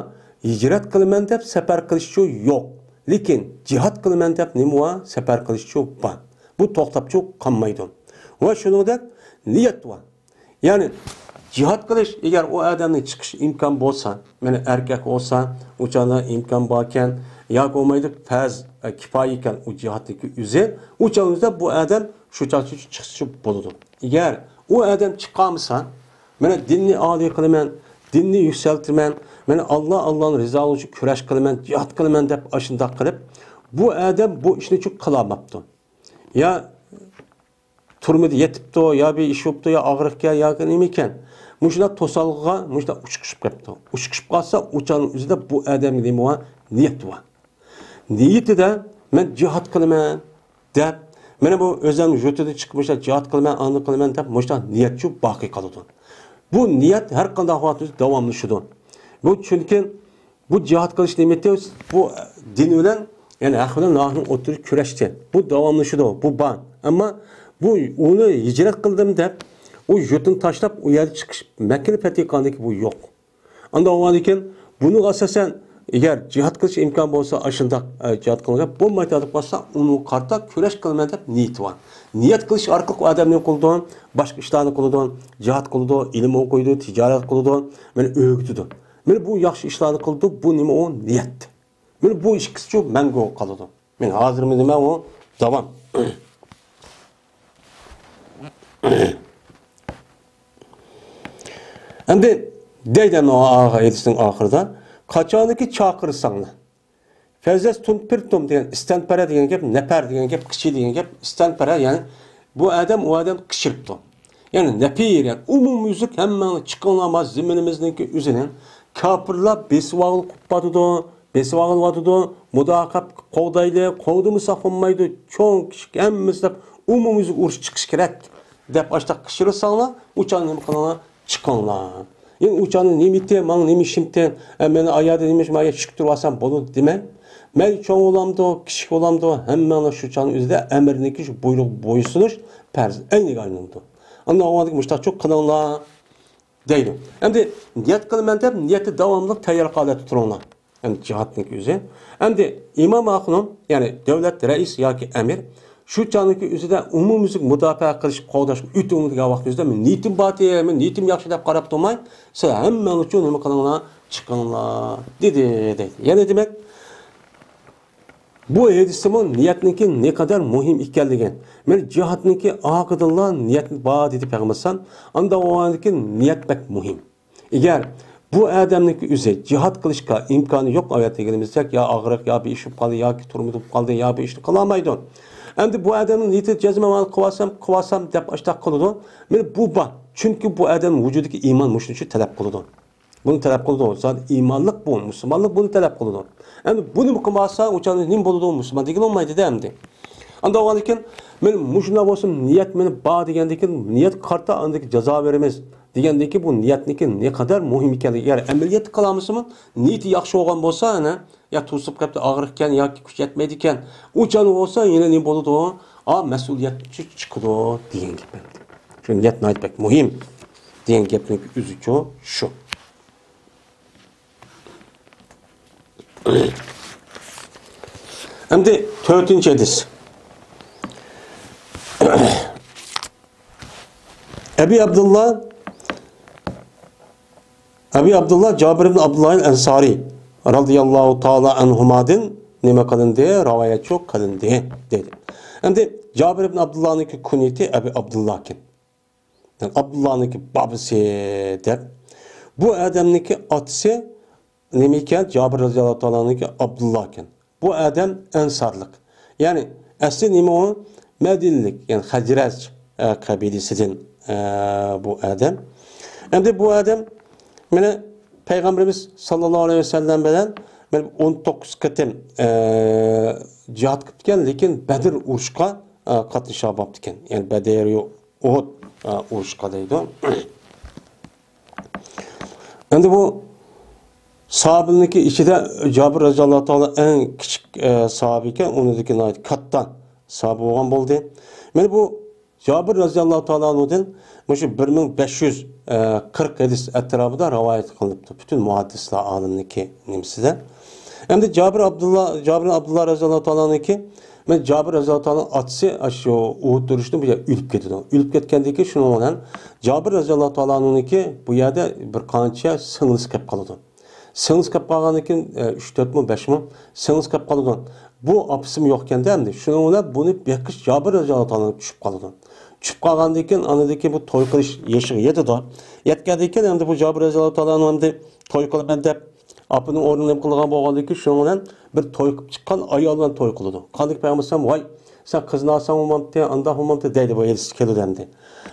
ھىجرەت قىلىمەن دەپ سەپەر قىلىشچۇ يوق. لېكىن جىھاد قىلىمەن دەپ نېمە بار؟ سەپەر قىلىشچۇ بار. بۇ توختاپچۇ قالمايدۇ. ۋە شۇنىڭدەك نىيەت بار. يەنى جىھاد قىلىش، ئەگەر ئۇ ئادەمنىڭ چىقىش ئىمكان بولسا، مانا ئەركەك بولسا، ئۇ چاغدا ئىمكان باركەن، ياكى بولمايدۇ پەرز، ئە، كىپايە ئىكەن ئۇ جىھادتىكى ئۆزى، ئۇ چاغدا بۇ ئادەم شۇ چاغدا چىقسا بولىدۇ. ئەگەر ئۇ ئادەم چىقالمىسا، مانا دىننى ئالىي قىلىمەن، دىننى يۈكسەلتىمەن، مانا ئاللا، ئاللانىڭ رىزالىقى ئۈچۈن كۈرەش قىلىمەن، جىھاد قىلىمەن دەپ ئاشۇنداق قىلىپ، بۇ ئادەم بۇ ئىشنى چۈ قىلالماپتۇ. يا تۈرمىدە يېتىپتۇ، يا بىر ئىش بوپتۇ، يا ئاغرىقكەن، ياكى نېمىكەن. مۇشۇنداق توسالغۇغا مۇشۇنداق ئۇچۇقۇشۇپ قېپتۇ. ئۇچۇقۇشۇپ قالسا، ئۇ چاغنىڭ ئۆزىدە بۇ ئادەمگە نېمە بار؟ نىيەت بار. نىيىتىدە مەن جىھاد قىلىمەن دەپ، مانا بۇ ئۆزۈمنىڭ يۇرتىدىن چىقىپ مۇشۇنداق جىھاد قىلىمەن، ئاندىن قىلىمەن دەپ مۇشۇنداق نىيەت شۇ باقىي قالىدۇ. بۇ نىيەت ھەر قانداق ۋاقىت داۋاملىشىدۇ. بۇ چۈنكى بۇ جىھاد قىلىش نىيىتى بۇ دىن بىلەن، يەنى ھەق بىلەن ناھەقنىڭ ئوتتۇرىسىدا كۈرەشتى. بۇ داۋاملىشىدۇ، بۇ بار. ئەمما بۇ ئۇنى ھىجرەت قىلدىم دەپ، ئۇ يۇرتىنى تاشلاپ، ئۇ يەردە چىقىش، مەككىنى پەتھى قىلغاندىن كېيىن بۇ يوق. ئانداق بولغاندىن كېيىن بۇنىڭغا ئاساسەن، ئەگەر جىھاد قىلىش ئىمكان بولسا، ئاشۇنداق، ئە، جىھاد قىلغان گەپ بولماي تۇرۇپ قالسا، ئۇنىڭغا قارىتا كۈرەش قىلىمەن دەپ نىيىتى بار. نىيەت قىلىش ئارقىلىق ئۇ ئادەم نېمە قىلىدۇ؟ باشقا ئىشلارنى قىلىدۇ، جىھاد قىلىدۇ، ئىلىم ئوقۇيدۇ، تىجارەت قىلىدۇ، مانا ئۆگىتىدۇ. مانا بۇ ياخشى ئىشلارنى قىلىدۇ، بۇ نېمە ئۇ؟ نىيەت. مانا بۇ ئىككىسىچۇ مەڭگۈ قالىدۇ. مانا ھازىرمۇ نېمە ئۇ؟ داۋام. ئەمدى دەيدۇ ئەمدى ئا-، ھەدىسنىڭ ئاخىرىدا، قاچانكى چاقىرساڭلار. فەئىزەستۇنپىرتۇم دېگەن، ئىستەنپەرە دېگەن گەپ، نەپەر دېگەن گەپ، قىچى دېگەن گەپ، ئىستەنپەرە، يەنى بۇ ئادەم ئۇ ئادەم قىچىرىپتۇ. يەنى نەپىر، يەنى ئومۇميۈزلۈك ھەممەڭلار چىقىڭلار، ما زېمىنىمىزنىڭكى ئۆزىنى كاپىرلار بېسىۋالغىلى قوپۇۋاتىدۇ، بېسىۋالغىلى قوپۇۋاتىدۇ، مۇداپىئە قىلىپ قوغدايلى، قوغدىمىساق بولمايدۇ، چوڭ كىچىك ھەممىسى دەپ ئومۇميۈزلۈك ئۇرۇش چىقىشى كېرەك دەپ ئاشۇنداق قىچىرساڭلار، ئۇ چاغ نېمە قىلىڭلار؟ چىقىڭلار. ئەمدى ئۇ چاغدا نېمە ئېيتتى، ماڭا نېمە ئىش ئېيتتى، ئە، مەن ئايادا نېمە ئىش، مايا چىقىپ تۇرۇۋالسام بولىدۇ دېمەڭ. مەيلى چوڭ بولامدۇ، كىچىك بولامدۇ، ھەممەڭلار شۇ چاغنىڭ ئۆزىدە ئەمىرنىڭكى شۇ بۇيرۇقىغا بويسۇنۇش پەرز ئەينىگە ئايلىنىدۇ. ئاندىن ئاۋۋالدىكى مۇشتاق چوق قىلىڭلار دەيدۇ. ئەمدى نىيەت قىلىمەن دەپ، نىيەتتە داۋاملىق تەييار ھالەتتە تۇرۇڭلار. ئەمدى جىھادنىڭكى ئۆزى. ئەمدى ئىمام ئاخۇنۇم، يەنى دۆلەت رەئىس ياكى ئەمىر، شۇ چاغنىڭكى ئۆزىدە ئومۇميۈزلۈك مۇداپىئە قىلىش، قوغداش ئۆتۈڭ دېگەن ۋاقىت ئۆزىدە، مەن نىيىتىم بار، مەن نىيىتىم ياخشى دەپ قاراپ تۇرماي، سىلەر ھەممەڭلار ئۈچۈن نېمە قىلىڭلار، چىقىڭلار دېدى، دەيدۇ. يەنى دېمەك، بۇ ھەدىستىمۇ نىيەتنىڭكى نەقەدەر مۇھىم ئىكەنلىكى، مەن جىھادنىڭكى ئارقىدىنلا نىيەت بار دېدى پەيغەمبەر ئەلەيھىسسالام. ئانداق بولغاندىكىن نىيەت بەك مۇھىم. ئەگەر بۇ ئادەمنىڭكى ئۆزى جىھاد قىلىشقا ئىمكانى يوق، ئەۋەتىگىنىمىزدەك، يا ئاغرىق، يا بىر ئىش بولۇپ قالدى، ياكى تۈرمىدە بولۇپ قالدى، يا بىر ئىشنى قىلالمايدۇ. ئەمدى بۇ ئادەمنىڭ نىيىتى جەزمەن مانا قىلىۋالسام، قىلىۋالسام دەپ ئاشتاق قىلىدۇ. مانا بۇ بار. چۈنكى بۇ ئادەمنىڭ ۋۇجۇدىدىكى ئىمان مۇشۇنچە تەلەپ قىلىدۇ. بۇنى تەلەپ قىلىدۇ. زادى ئىمانلىق بۇ، مۇسۇلمانلىق بۇنى تەلەپ قىلىدۇ. ئەمدى بۇنى قىلماسا، ئۇچاندا نېمە بولىدۇ؟ مۇسۇلمان دېگىلى بولمايدۇ-دە ئەمدى. ئانداق بولغاندىكىن، مانا مۇشۇنداق بولسا، نىيەت مېنى بار دېگەندىكىن، نىيەت قارىتا ئاندىكى جازا بېرىمىز دېگەندىكى، بۇ نىيەتنىكى نەقەدەر مۇھىم ئىكەنلىكى. يەنى ئەمەلىيەتتە قىلالمىسىمۇ، نىيىتى ياخشى بولغان بولسا، ئەنە، يا توسۇپ قېپتۇ، ئاغرىق ئىكەن ياكى كۈچ يەتمەيدىكەن، ئۇچان بولسا يەنە نېمە بولىدۇ؟ ئا، مەسئۇلىيەت چىقىدۇ دېگەن گەپ ئەمدى. شۇ نىيەت ناھايىتى بەك مۇھىم دېگەن گەپنىڭ ئۆزىچۇ شۇ. ئەمدى تۆتىنچى ھەدىس. ئەبى ئابدۇللا، ئەبى ئابدۇللا جابىر ئىبن ئابدۇللا ئەنسارى رازىياللاھۇ تائالا ئەنھۇمادىن نېمە قىلىندى؟ رىۋايەتچى قىلىندى، دېدى. ئەمدى جابىر ئىبن ئابدۇللانىڭكى كۇنيىتى ئەبى ئابدۇللا ئىكەن. يەنى ئابدۇللانىڭكى بابىسى دەپ. بۇ ئادەمنىڭكى ئاتىسى نېمە ئىكەن؟ جابىر رازىياللاھۇ تائالانىڭكى ئابدۇللا ئىكەن. بۇ ئادەم ئەنسارلىق. يەنى ئەسلى نېمە ئۇ؟ مەدىنىلىك، يەنى خەزرەج، ئە، قەبىلىسىدىن، ئە، بۇ ئادەم. ئەمدى بۇ ئادەم مانا پەيغەمبىرىمىز ساللاللاھۇ ئەلەيھى ۋەسەللەم بىلەن مانا ئون توققۇز قېتىم، ئە، جىھاد قىپتىكەن، لېكىن بەدر ئۇرۇشقا، ئە، قاتنىشالماپتىكەن. يەنى بەدر يو-، ئۇھۇد، ئە، ئۇرۇشقا دەيدۇ. ئەمدى بۇ ساھابىلەرنىڭكى ئىچىدە جابىر رازىياللاھۇ تائالا ئەڭ كىچىك، ئە، ساھابە ئىكەن، ئۇنىڭدىكى ناھايىتى كاتتا ساھابە بولغان بولدى. مانا بۇ جابىر رازىياللاھۇ تائالا ئەنھۇدىن مۇشۇ بىر مىڭ بەش يۈز قىرىق ھەدىس ئەتراپىدا رىۋايەت قىلىنىپتۇ، پۈتۈن مۇھەددىسلەر ئالىمىنىڭكى نېمىسىدە. ئەمدى جابىر ئابدۇللا، جابىر ئابدۇللا رازىياللاھۇ تائالا ئەنھۇكى، مانا جابىر رازىياللاھۇ تائالا ئاتىسى شۇ ئۇھۇد ئۇرۇشىدا بۇ يەردە ئۆلۈپ كېتىدۇ. ئۆلۈپ كەتكەندىن كېيىن شۇنىڭ بىلەن جابىر رازىياللاھۇ تائالا ئەنھۇنىڭكى بۇ يەردە بىر قانچە سىڭلىسى كېلىپ قالىدۇ. سىڭلىسى كېلىپ قالغاندىن كېيىن، ئە، ئۈچ، تۆتمۇ، بەشمۇ سىڭلىسى كېلىپ قالىدۇ. بۇ ئاپىسىمۇ يوق ئىكەندە ئەمدى. شۇنىڭ بىلەن بۇنى بېقىش جابىر رازىياللاھۇ تائالا ئەنھۇغا چۈشۈپ قالىدۇ. چۈشۈپ قالغاندىن كېيىن، ئاندىن كېيىن بۇ توي قىلىش يېشىغا يېتىدۇ. يەتكەندىن كېيىن ئەمدى بۇ جابىر رازىياللاھۇ تائالا ئەنھۇ ئەمدى توي قىلىمەن دەپ، ئاپىنىڭ ئورنىنى نېمە قىلىدىغان بولغاندىن كېيىن، شۇنىڭ بىلەن بىر توي قىلىپ چىققان ئايال بىلەن توي قىلىدۇ. قانداق پەيغەمبەر ئەلەيھىسسالام، ۋاي، سەن قىزنى ئالساڭ بولمامتى، ئانداق بولمامتى دەيدۇ، بۇ ھەدىس كېلىدۇ ئەمدى.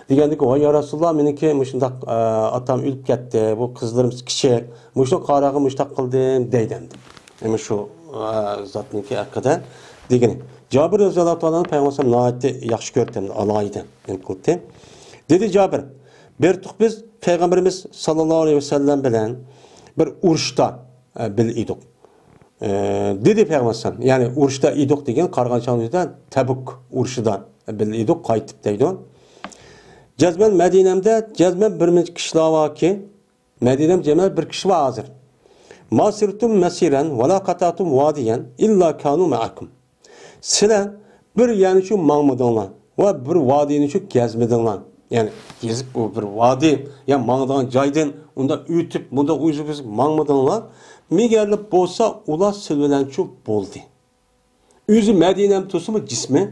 دېگەندىكى، ۋاي يا رەسۇلاللا، مېنىڭكى مۇشۇنداق، ئە، ئاتام ئۆلۈپ كەتتى، بۇ قىزلىرىمىز كىچىك، مۇشۇ قارىغا مۇشۇنداق قىلدىم دەيدۇ ئەمدى. ئەمما شۇ، ئە، زاتنىڭكى ھەققىدە دېگىنى. جابىر رازىياللاھۇ تائالا ئەنھۇ پەيغەمبەر ئەلەيھىسسالام ناھايىتى ياخشى كۆرۈپتۇ، ئالاھىدە نېمە قىلدى. دېدى جابىر، بېرىتۇق بىز پەيغەمبىرىمىز ساللاللاھۇ ئەلەيھى ۋەسەللەم بىلەن بىر ئۇرۇشتا، ئە، بىللە ئىدۇق. ئە، دېدى پەيغەمبەر ئەلەيھىسسالام، يەنى ئۇرۇشتا ئىدۇق دېگەن قارىغان چاغدا تەبۇك ئۇرۇشىدا بىللە ئىدۇق، قايتىپ دەيدۇ. جەزمەن مەدىنەمدە جەزمەن بىر مۇنچە كىشىلەر باركى، مەدىنەم جەمەت بىر كىشى بار ھازىر. ما سىرتۇم مەسىرەن ۋە لا قەتەئتۇم ۋادىيەن ئىللا كانۇ مەئەكۇم. سىلەر بىر يەرنىچۇ ماڭمىدىڭلار ۋە بىر ۋادىنىچۇ گەزمىدىڭلار. يەنى گېزىپ، ئۇ بىر ۋادى يا ماڭىدىغان جايدىن ئۇنداق ئۆتۈپ، مۇنداق ئۇيۇشۇپ ماڭمىدىڭلار. مېگەرلا بولسا ئۇلار سىلەر بىلەنچۇ بولدى. ئۆزى مەدىنەم تۇرسىمۇ جىسمى.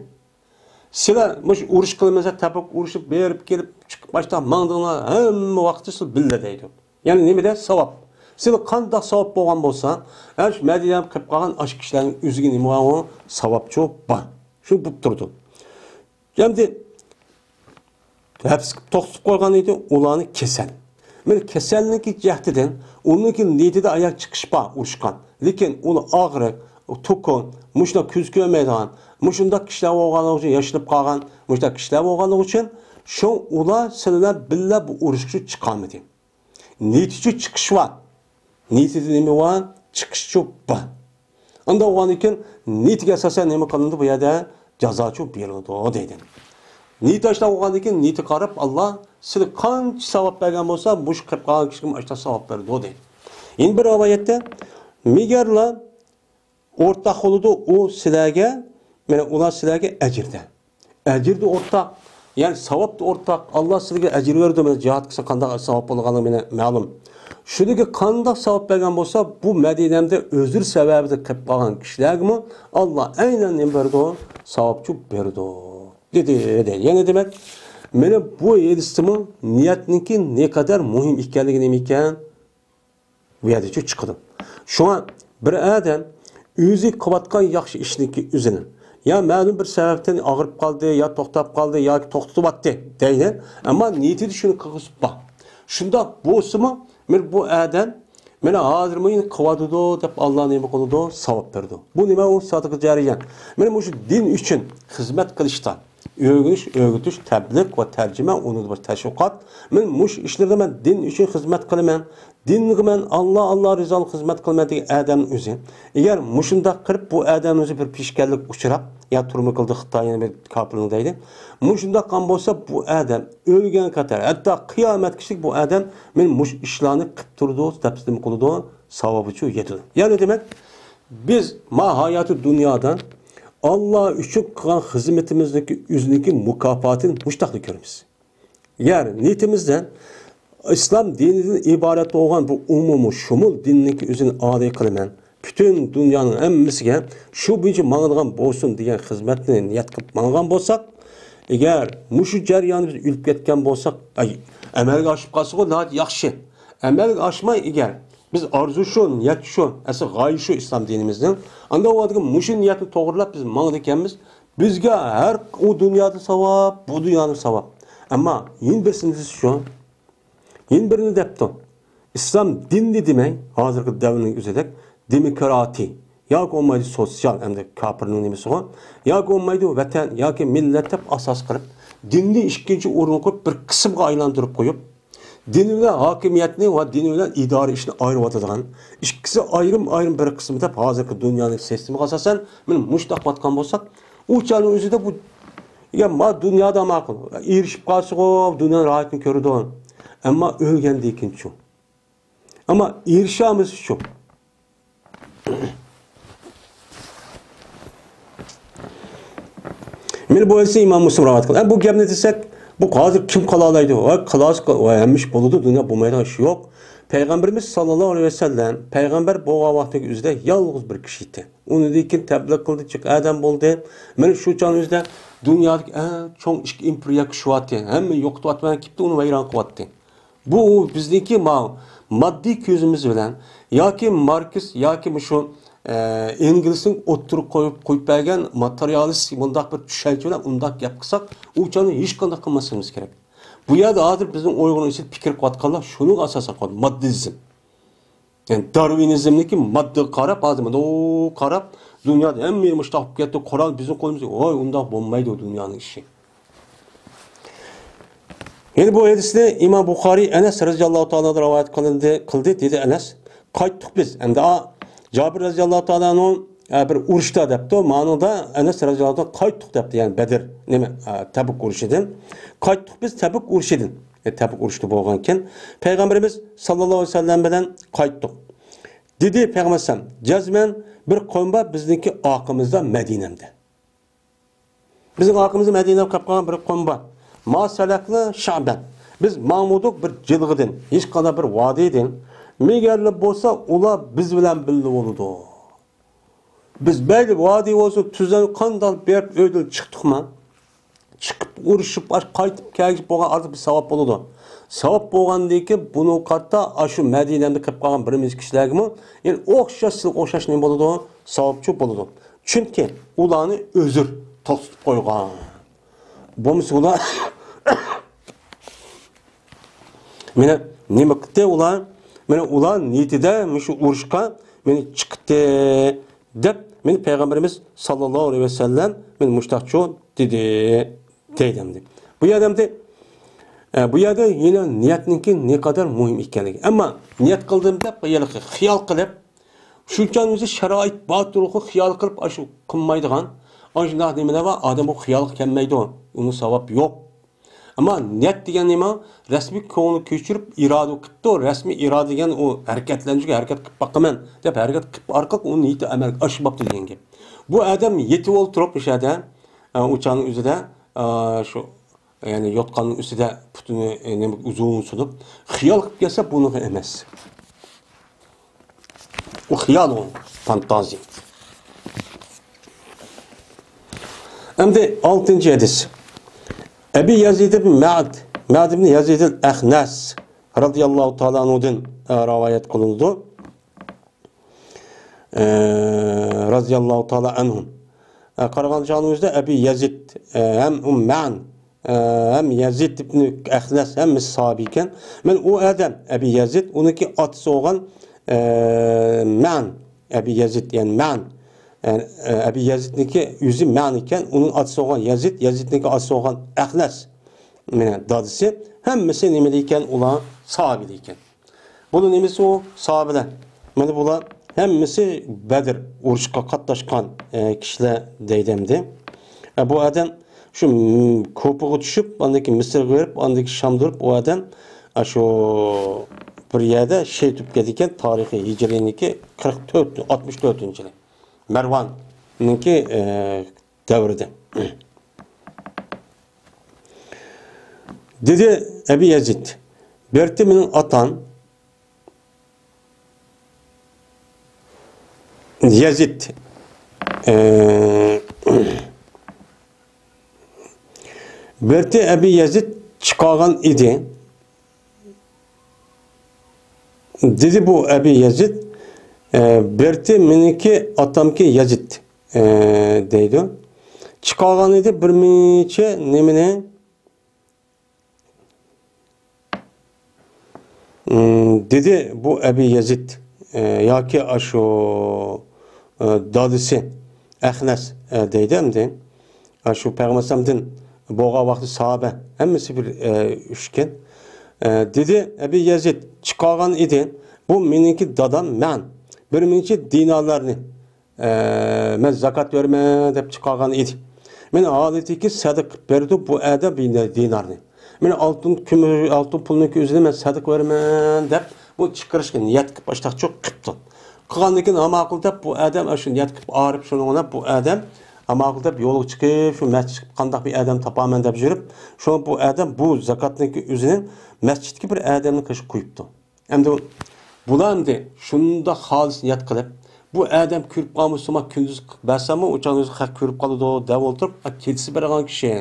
سىلەر مۇشۇ ئۇرۇش قىلىمىز دەپ، تەبۇك ئۇرۇشۇپ بېرىپ كېلىپ چىقىپ باشتا ماڭدىڭلار، ھەممە ۋاقىتتا سىلەر بىللە دەيدۇ. يەنى نېمىدە؟ ساۋاب. سىلى قانداق ساۋاب بولغان بولسا، ئەنە شۇ مەدىنەدە قېلىپ قالغان ئاشۇ كىشىلەرنىڭ ئۆزىگە نېمە بار؟ ساۋابچۇ بار. شۇ بولۇپ تۇرىدۇ. ئەمدى ھەپس توختىتىپ قويغان ئىدى ئۇلارنى كېسەل. مانا كېسەلنىڭكى جەھىتىدىن ئۇنىڭكى نىيىتىدە ئاياغ چىقىش بار، ئۇرۇشقان. لېكىن ئۇنى ئاغرىق، تۇكۇن، مۇشۇنداق كۆز كۆرمەيدىغان، مۇشۇنداق كىشىلەر بولغانلىقى ئۈچۈن، ياشىنىپ قالغان مۇشۇنداق كىشىلەر بولغانلىقى ئۈچۈن، شۇ ئۇلار سىلەر بىللە بۇ ئۇرۇشقا چىقالمىدى. نىيىتىچۇ چىقىش بار. نىيىتىدە نېمە بار؟ چىقىشچۇ بار. ئۇنداق بولغاندىكىن نىيىتىگە ئاساسەن نېمە قىلىنىدۇ؟ بۇ يەردە جازاچۇ بېرىلىدۇ دەيدۇ. نىيىتى ئاشۇنداق بولغاندىن كېيىن نىيىتىگە قاراپ ئاللا سىلى قانچە ساۋاب بەرگەن بولسا، مۇشۇ قىلىپ قالغان كىشىگە ئاشۇنداق ساۋاب بېرىدۇ دەيدۇ. يەنە بىر رىۋايەتتە، مېگەرلا ئورتاق بولىدۇ ئۇ سىلەرگە، مانا ئۇلار سىلەرگە ئەجىردە. ئەجىردە ئورتاق، يەنى ساۋابتا ئورتاق. ئاللا سىلەرگە ئەجىر بېرىدۇ، مانا جىھاد قىلسا قانداق ساۋاب بولىدىغانلىقى مانا مەلۇم. شۇنىڭغا قانداق ساۋاب بەرگەن بولسا، بۇ مەدىنەمدە ئۆزرە سەۋەبىدە قېلىپ قالغان كىشىلەرگىمۇ ئاللا ئەينەن نېمە بېرىدۇ؟ ساۋابچۇ بېرىدۇ. دېدى، دېدى. يەنى دېمەك، مانا بۇ ھەدىستىمۇ نىيەتنىڭكى نەقەدەر مۇھىم ئىكەنلىكى نېمە ئىكەن؟ بۇ يەردىچۇ چىقىدۇ. شۇڭا بىر ئادەم ئۆزى قىلىۋاتقان ياخشى ئىشنىڭكى ئۆزىنى، يا مەلۇم بىر سەۋەبتىن ئاغرىپ قالدى، يا توختاپ قالدى، ياكى توختىتىۋاتتى دەيلى. ئەمما نىيىتىدە شۇنى قىلغۇسى بار. شۇنداق بولسىمۇ، مانا بۇ ئادەم مانا ھازىرمۇ يەنە قىلىۋاتىدۇ دەپ، ئاللا نېمە قىلىدۇ؟ ساۋاب بېرىدۇ. بۇ نېمە؟ ئۇ سادىقە جارىيە. مانا مۇشۇ دىن ئۈچۈن خىزمەت قىلىشتا، ئۆگىنىش، ئۆگىتىش، تەبلىغ ۋە تەرجىمە، ئۇنىڭدا بىر تەشۋىقات. مەن مۇشۇ ئىشلاردا مەن دىن ئۈچۈن خىزمەت قىلىمەن. دىنغا مەن ئاللا، ئاللا رىزالىق خىزمەت قىلىمەن دېگەن ئادەمنىڭ ئۆزى. ئەگەر مۇشۇنداق قىلىپ، بۇ ئادەمنىڭ ئۆزى بىر پېشكەللىك ئۇچراپ، يا تۈرمە قىلدى خىتاي، يەنە بىر كاپىرنىڭ دەيلى. مۇشۇنداق قىلغان بولسا، بۇ ئادەم ئۆلگەن قاتار، ھەتتا قىيامەتكىچىلىك بۇ ئادەم مەن مۇشۇ ئىشلارنى قىلىپ تۇرىدۇ دەپ نېمە قىلىدۇ؟ ساۋابىچۇ يېتىدۇ. يەنى دېمەك، بىز ما ھاياتى دۇنيادا ئاللا ئۈچۈن قىلغان خىزمىتىمىزنىڭكى ئۆزىنىڭكى مۇكاپاتىنى مۇشتاقلا كۆرىمىز. يەنى نىيىتىمىزدە ئىسلام دىنىدىن ئىبارەت بولغان بۇ ئومۇمىي شۇمۇل دىننىڭكى ئۆزىنى ئادا قىلىمەن، پۈتۈن دۇنيانىڭ ھەممىسىگە شۇ بويىچە ماڭىدىغان بولسۇن دېگەن خىزمەتنى نىيەت قىلىپ ماڭغان بولساق، ئەگەر مۇشۇ جەرياندا بىز ئۆلۈپ كەتكەن بولساق، ئەي، ئەمەلگە ئاشىپ قالسىغۇ ناھايىتى ياخشى. ئەمەلگە ئاشماي، ئەگەر بىز ئارزۇ شۇ، نىيەت شۇ، ئەسلى غايە شۇ ئىسلام دىنىمىزنىڭ، ئاندىن ئۇ مۇشۇ نىيەتنى توغرىلاپ بىز ماڭىدىكەنمىز، بىزگە ھەر ئۇ دۇنيادا ساۋاب، بۇ دۇنيادا ساۋاب. ئەمما يەنە بىرسىنى دېسە شۇ، يەنە بىرىنى دەپتۇ. ئىسلام دىننى دېمەي، ھازىرقى دەۋرنىڭ ئۆزىدەك دېموكراتىي ياكى بولمايدۇ سوتسىيال، ئەمدى كاپىرنىڭ نېمىسىغۇ، ياكى بولمايدۇ ۋەتەن ياكى مىللەت دەپ ئاساس قىلىپ، دىننى ئىككىنچى ئورۇنغا قويۇپ، بىر قىسىمغا ئايلاندۇرۇپ قويۇپ، دىن بىلەن ھاكىمىيەتنى ۋە دىن بىلەن ئىدارە ئىشىنى ئايرىۋاتىدىغان، ئىككىسى ئايرىم-ئايرىم بىر قىسمى دەپ ھازىرقى دۇنيانىڭ سىستېمىغا ئاساسەن مانا مۇشۇنداق قىلىۋاتقان بولساق، ئۇ چاغنىڭ ئۆزىدە بۇ، يا ما دۇنيادا ماقۇل، ئېرىشىپ قالسىغۇ دۇنيانىڭ راھىتىنى كۆرىدۇ. ئەمما ئۆلگەندىن كېيىنچۇ؟ ئەمما ئېرىشەلمىسىچۇ؟ مانا بۇ ھەدىسنى ئىمام مۇسلىم رىۋايەت قىلغان. بۇ گەپنى دېسەك، بۇ ھازىر كىم قىلالايدۇ؟ ۋاي، قىلاسا، ۋاي، ھەممە ئىش بولىدۇ، دۇنيا بولمايدىغان ئىش يوق. پەيغەمبىرىمىز ساللاللاھۇ ئەلەيھى ۋەسەللەم پەيغەمبەر بولغان ۋاقتىدىكى ئۆزىدە يالغۇز بىر كىشى ئىدى. ئۇنىڭدىن كېيىن تەبلىغ قىلدى، جىق ئادەم بولدى. مانا شۇ چاغنىڭ ئۆزىدە دۇنيادىكى ئەڭ چوڭ ئىككى ئىمپېرىيە كۈچىيەتتى. ھەممە يوقىتىۋاتىمەن كېلىپتۇ، ئۇنى ۋەيران قىلىۋەتتى. بۇ، ئۇ بىزنىڭكى ماۋۇ ماددىي كۆزىمىز بىلەن ياكى ماركس ياكى مۇشۇ، ئە، ئېنگلىسنىڭ ئوتتۇرىغا قويۇپ، قويۇپ بەرگەن ماتېرىيالىست مۇنداق بىر چۈشەنچە بىلەن ئۇنداق گەپ قىلساق، ئۇ چاغنى ھېچقانداق قىلماسلىقىمىز كېرەك. بۇ يەردە ھازىر بىزنىڭ ئۇيغۇرنىڭ ئىچىدە پىكىر قىلىۋاتقانلار شۇنىڭغا ئاساسەن قىلىدۇ، ماددىزم. يەنى دارۋىنىزمنىكى ماددىغا قاراپ، ھازىر مۇنداق قاراپ، دۇنيادا ھەممە يېرى مۇشۇنداق بولۇپ كەتتى، قورال بىزنىڭ قولىمىزدا. ۋاي، ئۇنداق بولمايدۇ دۇنيانىڭ ئىشى. يەنە بۇ ھەدىسنى ئىمام بۇخارىي ئەنەس رەزىياللاھۇ تائالا ئانھۇدىن رىۋايەت قىلىندى، قىلدى، دېدى ئەنەس. قايتتۇق بىز. ئەمدى، ئا، جابىر رەزىياللاھۇ تائالا ئانھۇ، ئە، بىر ئۇرۇشتا دەپتۇ. مانىدا ئەنەس رەزىياللاھۇ تائالا قايتتۇق دەپتۇ. يەنى بەدر، نېمە، ئە، تەبۇك ئۇرۇشىدىن. قايتتۇق بىز تەبۇك ئۇرۇشىدىن. ئە، تەبۇك ئۇرۇشتا بولغانكەن. پەيغەمبىرىمىز ساللاللاھۇ ئەلەيھى ۋەسەللەم بىلەن قايتتۇق. دېدى پەيغەمبەر ئەلەيھىسسالام، جەزمەن بىر قوم بار بىزنىڭكى ئارقىمىزدا مەدىنەمدە. بىزنىڭ ئارقىمىزدا مەدىنە قاپ قالغان بىر قوم بار. ما سەلەكنا شەئبەن. بىز ماڭمىدۇق بىر جىلغىدىن، ھېچقانداق بىر ۋادىدىن. مېگەرلا بولسا ئۇلار بىز بىلەن بىللە بولىدۇ. بىز مەيلى ۋادى بولسۇن، تۈزلەن قانداق بېرىپ ئۆيدىن چىقتۇقما؟ چىقىپ ئۇرۇشۇپ، ئاش-، قايتىپ كەلگۈچە بولغان ئارىلىق بىر ساۋاب بولىدۇ. ساۋاب بولغاندىن كېيىن بۇنىڭغا قارىتا ئاشۇ مەدىنەمدە قېلىپ قالغان بىر نەچچە كىشىلەرگىمۇ يەنە ئوخشاش، سىلىگە ئوخشاش نېمە بولىدۇ؟ ساۋابچۇ بولىدۇ. چۈنكى ئۇلارنى ئۆزۈر توختىتىپ قويغان. بولمىسا ئۇلار مانا نېمە قىلدى ئۇلار؟ مانا ئۇلار نىيىتىدە مۇشۇ ئۇرۇشقا مانا چىقتى دەپ، مانا پەيغەمبىرىمىز ساللاللاھۇ ئەلەيھى ۋەسەللەم مانا مۇشتاقچۇ دېدى، دەيدۇ ئەمدى. بۇ يەردە ئەمدى، ئە، بۇ يەردە يەنە نىيەتنىڭكى نەقەدەر مۇھىم ئىكەنلىكى. ئەمما نىيەت قىلدىم دەپ، ھېلىقى خىيال قىلىپ، شۇنچە ئۆزى شارائىت بار تۇرۇقى خىيال قىلىپ، ئاشۇ قىلمايدىغان، ئاشۇنداق نېمىلەر بار، ئادەم ئۇ خىيالغا كەلمەيدۇ، ئۇنىڭ ساۋابى يوق. ئەمما نىيەت دېگەن نېمە؟ رەسمىي كۆڭۈل كۆچۈرۈپ، ئىرادە قىپتۇ. رەسمىي ئىرادە دېگەن ئۇ ھەرىكەتلەندۈرگەن، ھەرىكەت قىلىپ باقىمەن دەپ ھەرىكەت قىلىپ ئارقىلىق ئۇ نىيىتى ئەمەلگە ئاشماپتۇ دېگەن گەپ. بۇ ئادەم يېتىۋ ئولتۇرۇپ مۇشۇ يەردە، ئە، ئۇ چاغنىڭ ئۆزىدە، ئە، شۇ، يەنى يوتقاننىڭ ئۈستىدە پۇتىنى، ئە، نېمە ئۇزۇن سۇنۇپ خىيال قىلىپ كەلسە، بۇنىڭغا ئەمەس. ئۇ خىيال، ئۇ فانتازىيە. ئەمدى ئالتىنچى ھەدىس. ئەبى يەزىد ئىبن مەئد، مەئد ئىبن يەزىد ئەخنەس رازىياللاھۇ تائالا ئەنھۇدىن، ئە، رىۋايەت قىلىنىدۇ. ئە، رازىياللاھۇ تائالا ئەنھۇم. ئە، قارىغان چاغنىڭىزدا ئەبى يەزىد، ئە، ھەم ئۇ مەن، ئە، ھەم يەزىد ئىبنى ئەخنەس ھەممىسى ساھابە ئىكەن. مەن ئۇ ئادەم ئەبى يەزىد، ئۇنىڭكى ئاتىسى بولغان، ئە، مەن ئەبى يەزىد، يەنى مەن. ئە، ئە، ئەبى يەزىدنىڭكى ئۆزى مەن ئىكەن، ئۇنىڭ ئاتىسى بولغان يەزىد، يەزىدنىڭكى ئاتىسى بولغان ئەخنەس. مانا دادىسى، ھەممىسى نېمىدە ئىكەن؟ ئۇلار ساھابىدە ئىكەن. بۇلار نېمىسى ئۇ ساھابىلەر؟ مانا بۇلار ھەممىسى بەدر ئۇرۇشقا قاتناشقان، ئە، كىشىلەر دەيدۇ ئەمدى. ئە، بۇ ئادەم شۇ، م، كوپىغا چۈشۈپ، ئاندىن كېيىن مىسىرغا بېرىپ، ئاندىن كېيىن شامدا تۇرۇپ، ئۇ ئادەم، ئە، شۇ بىر يەردە شېھىت بولۇپ كەتكەن، تارىخى ھىجرىينىڭكى قىرىق تۆت، ئاتمىش تۆتىنچى يىلى. مەرۋاننىڭكى، ئە، دەۋرىدە. دېدى ئەبى يەزىد، بېرتى مېنىڭ ئاتام يەزىد، ئە، بېرتى ئەبى يەزىد چىقارغان ئىدى. دېدى بۇ ئەبى يەزىد، ئە، بېرتى مېنىڭكى ئاتامكى يەزىد، ئە، دەيدۇ. چىقارغان ئىدى بىر نېمىنى، ئىم، دېدى بۇ ئەبى يەزىد، ئە، ياكى ئاشۇ، ئە، دادىسى ئەخنەس، ئە، دەيدۇ ئەمدى. ئاشۇ پەيغەمبەر ئەلەيھىسسالامدىن بولغان ۋاقتى ساھابە، ھەممىسى بىر، ئە، ئۈچكەن. ئە، دېدى، ئەبى يەزىد چىقارغان ئىدى. بۇ مېنىڭكى دادام مەن. بىر مىڭچە دىنارلارنى، ئە، مەن زاكات بېرىمەن دەپ چىقارغان ئىدى. مېنىڭ ھالىتىكى سەدىقە بەردى بۇ ئادەم بىر دىنارنى. مېنىڭ ئالتۇن، كۈمۈش، ئالتۇن پۇلنىڭكى ئۆزىنى مەن سەدىقە بېرىمەن دەپ بۇ چىقىرىشقا نىيەت قىلىپ، ئاشتاقچۇ قىپتۇ. قىلغاندىن كېيىن ھاماقۇل دەپ بۇ ئادەم، شۇ نىيەت قىلىپ ئارىپ، شۇنىڭ بىلەن بۇ ئادەم ھاماقۇل دەپ يولغا چىقىپ، شۇ مەسچىتكە چىقىپ قانداق بىر ئادەم تاپارمەن دەپ يۈرۈپ، شۇ بۇ ئادەم بۇ زاكاتنىڭكى ئۆزىنى مەسچىتكە بىر ئادەمنىڭ قېشىغا قويۇپتۇ. ئەمدى بۇلار ئەمدى شۇنداق خالىس نىيەت قىلىپ، بۇ ئادەم كۆرۈپ قالمىسىمۇ، كۈندۈز بەرسەممۇ، ئۇ چاغدا خەق كۆرۈپ قالىدۇ دەپ ئولتۇرۇپ، ئا، كېچىسى بارغان كىشى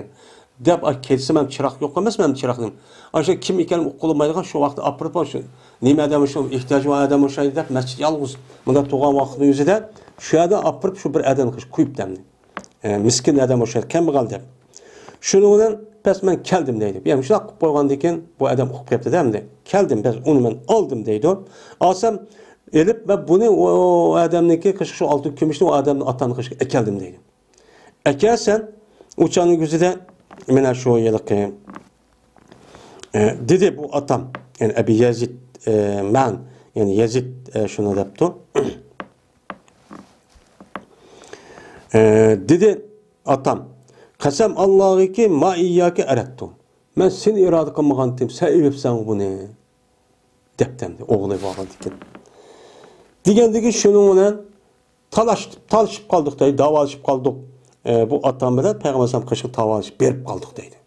دەپ، ئا، كېچىسى مەن چىراغ يوق ئەمەسمۇ، مەن چىراغنىڭ. ئاشۇ كىم ئىكەنلىكىنى ئۇققىلى بولمايدىغان، شۇ ۋاقىتتا ئاپىرىپ، شۇ نېمە ئادەم، شۇ ئېھتىياجى بار ئادەم ئوخشايدۇ دەپ، مەسچىت يالغۇز مۇنداق تۇرغان ۋاقىتنىڭ ئۆزىدە شۇ يەردە ئاپىرىپ، شۇ بىر ئادەمنى قويۇپتۇ ئەمدى. ئە، مىسكىن ئادەم ئوخشايدۇ، كەمبەغەل دەپ. شۇنىڭ بىلەن بەس مەن كەلدىم دەيدۇ. يەنى مۇشۇنداق قىلىپ قويغاندىن كېيىن بۇ ئادەم ئۇقۇپ قېپتۇ-دە ئەمدى. كەلدىم، بەس ئۇنى مەن ئالدىم دەيدۇ. ئالسام، ئېلىپ مەن بۇنى ئۇ، ئۇ ئادەمنىڭكى قېشىغا، شۇ ئالتۇن كۈمۈشنى ئۇ ئادەمنىڭ ئاتامنىڭ قېشىغا ئەكەلدىم دەيدۇ. ئەكەلسەم، ئۇ چاغنىڭ ئۆزىدە مانا شۇ ھېلىقى، ئە، دېدى بۇ ئاتام، يەنى ئەبى يەزىد، ئە، مەن، يەنى يەزىد، ئە، شۇنى دەپتۇ. ئە، دېدى ئاتام، قەسەم ئاللاھىكى ما ئىيياكە ئەرەتتۇ. مەن سېنى ئىرادە قىلمىغانتىم، سەن ئېلىپسەن بۇنى، دەپتۇ ئەمدى ئوغلى بولغاندىكىن. دېگەندىكى شۇنىڭ بىلەن تالاش-، تالىشىپ قالدۇق دەيدۇ، داۋالىشىپ قالدۇق. ئە، بۇ ئاتام بىلەن پەيغەمبەر ئەلەيھىسسالام قېشىغا داۋالىشىپ بېرىپ قالدۇق دەيدۇ.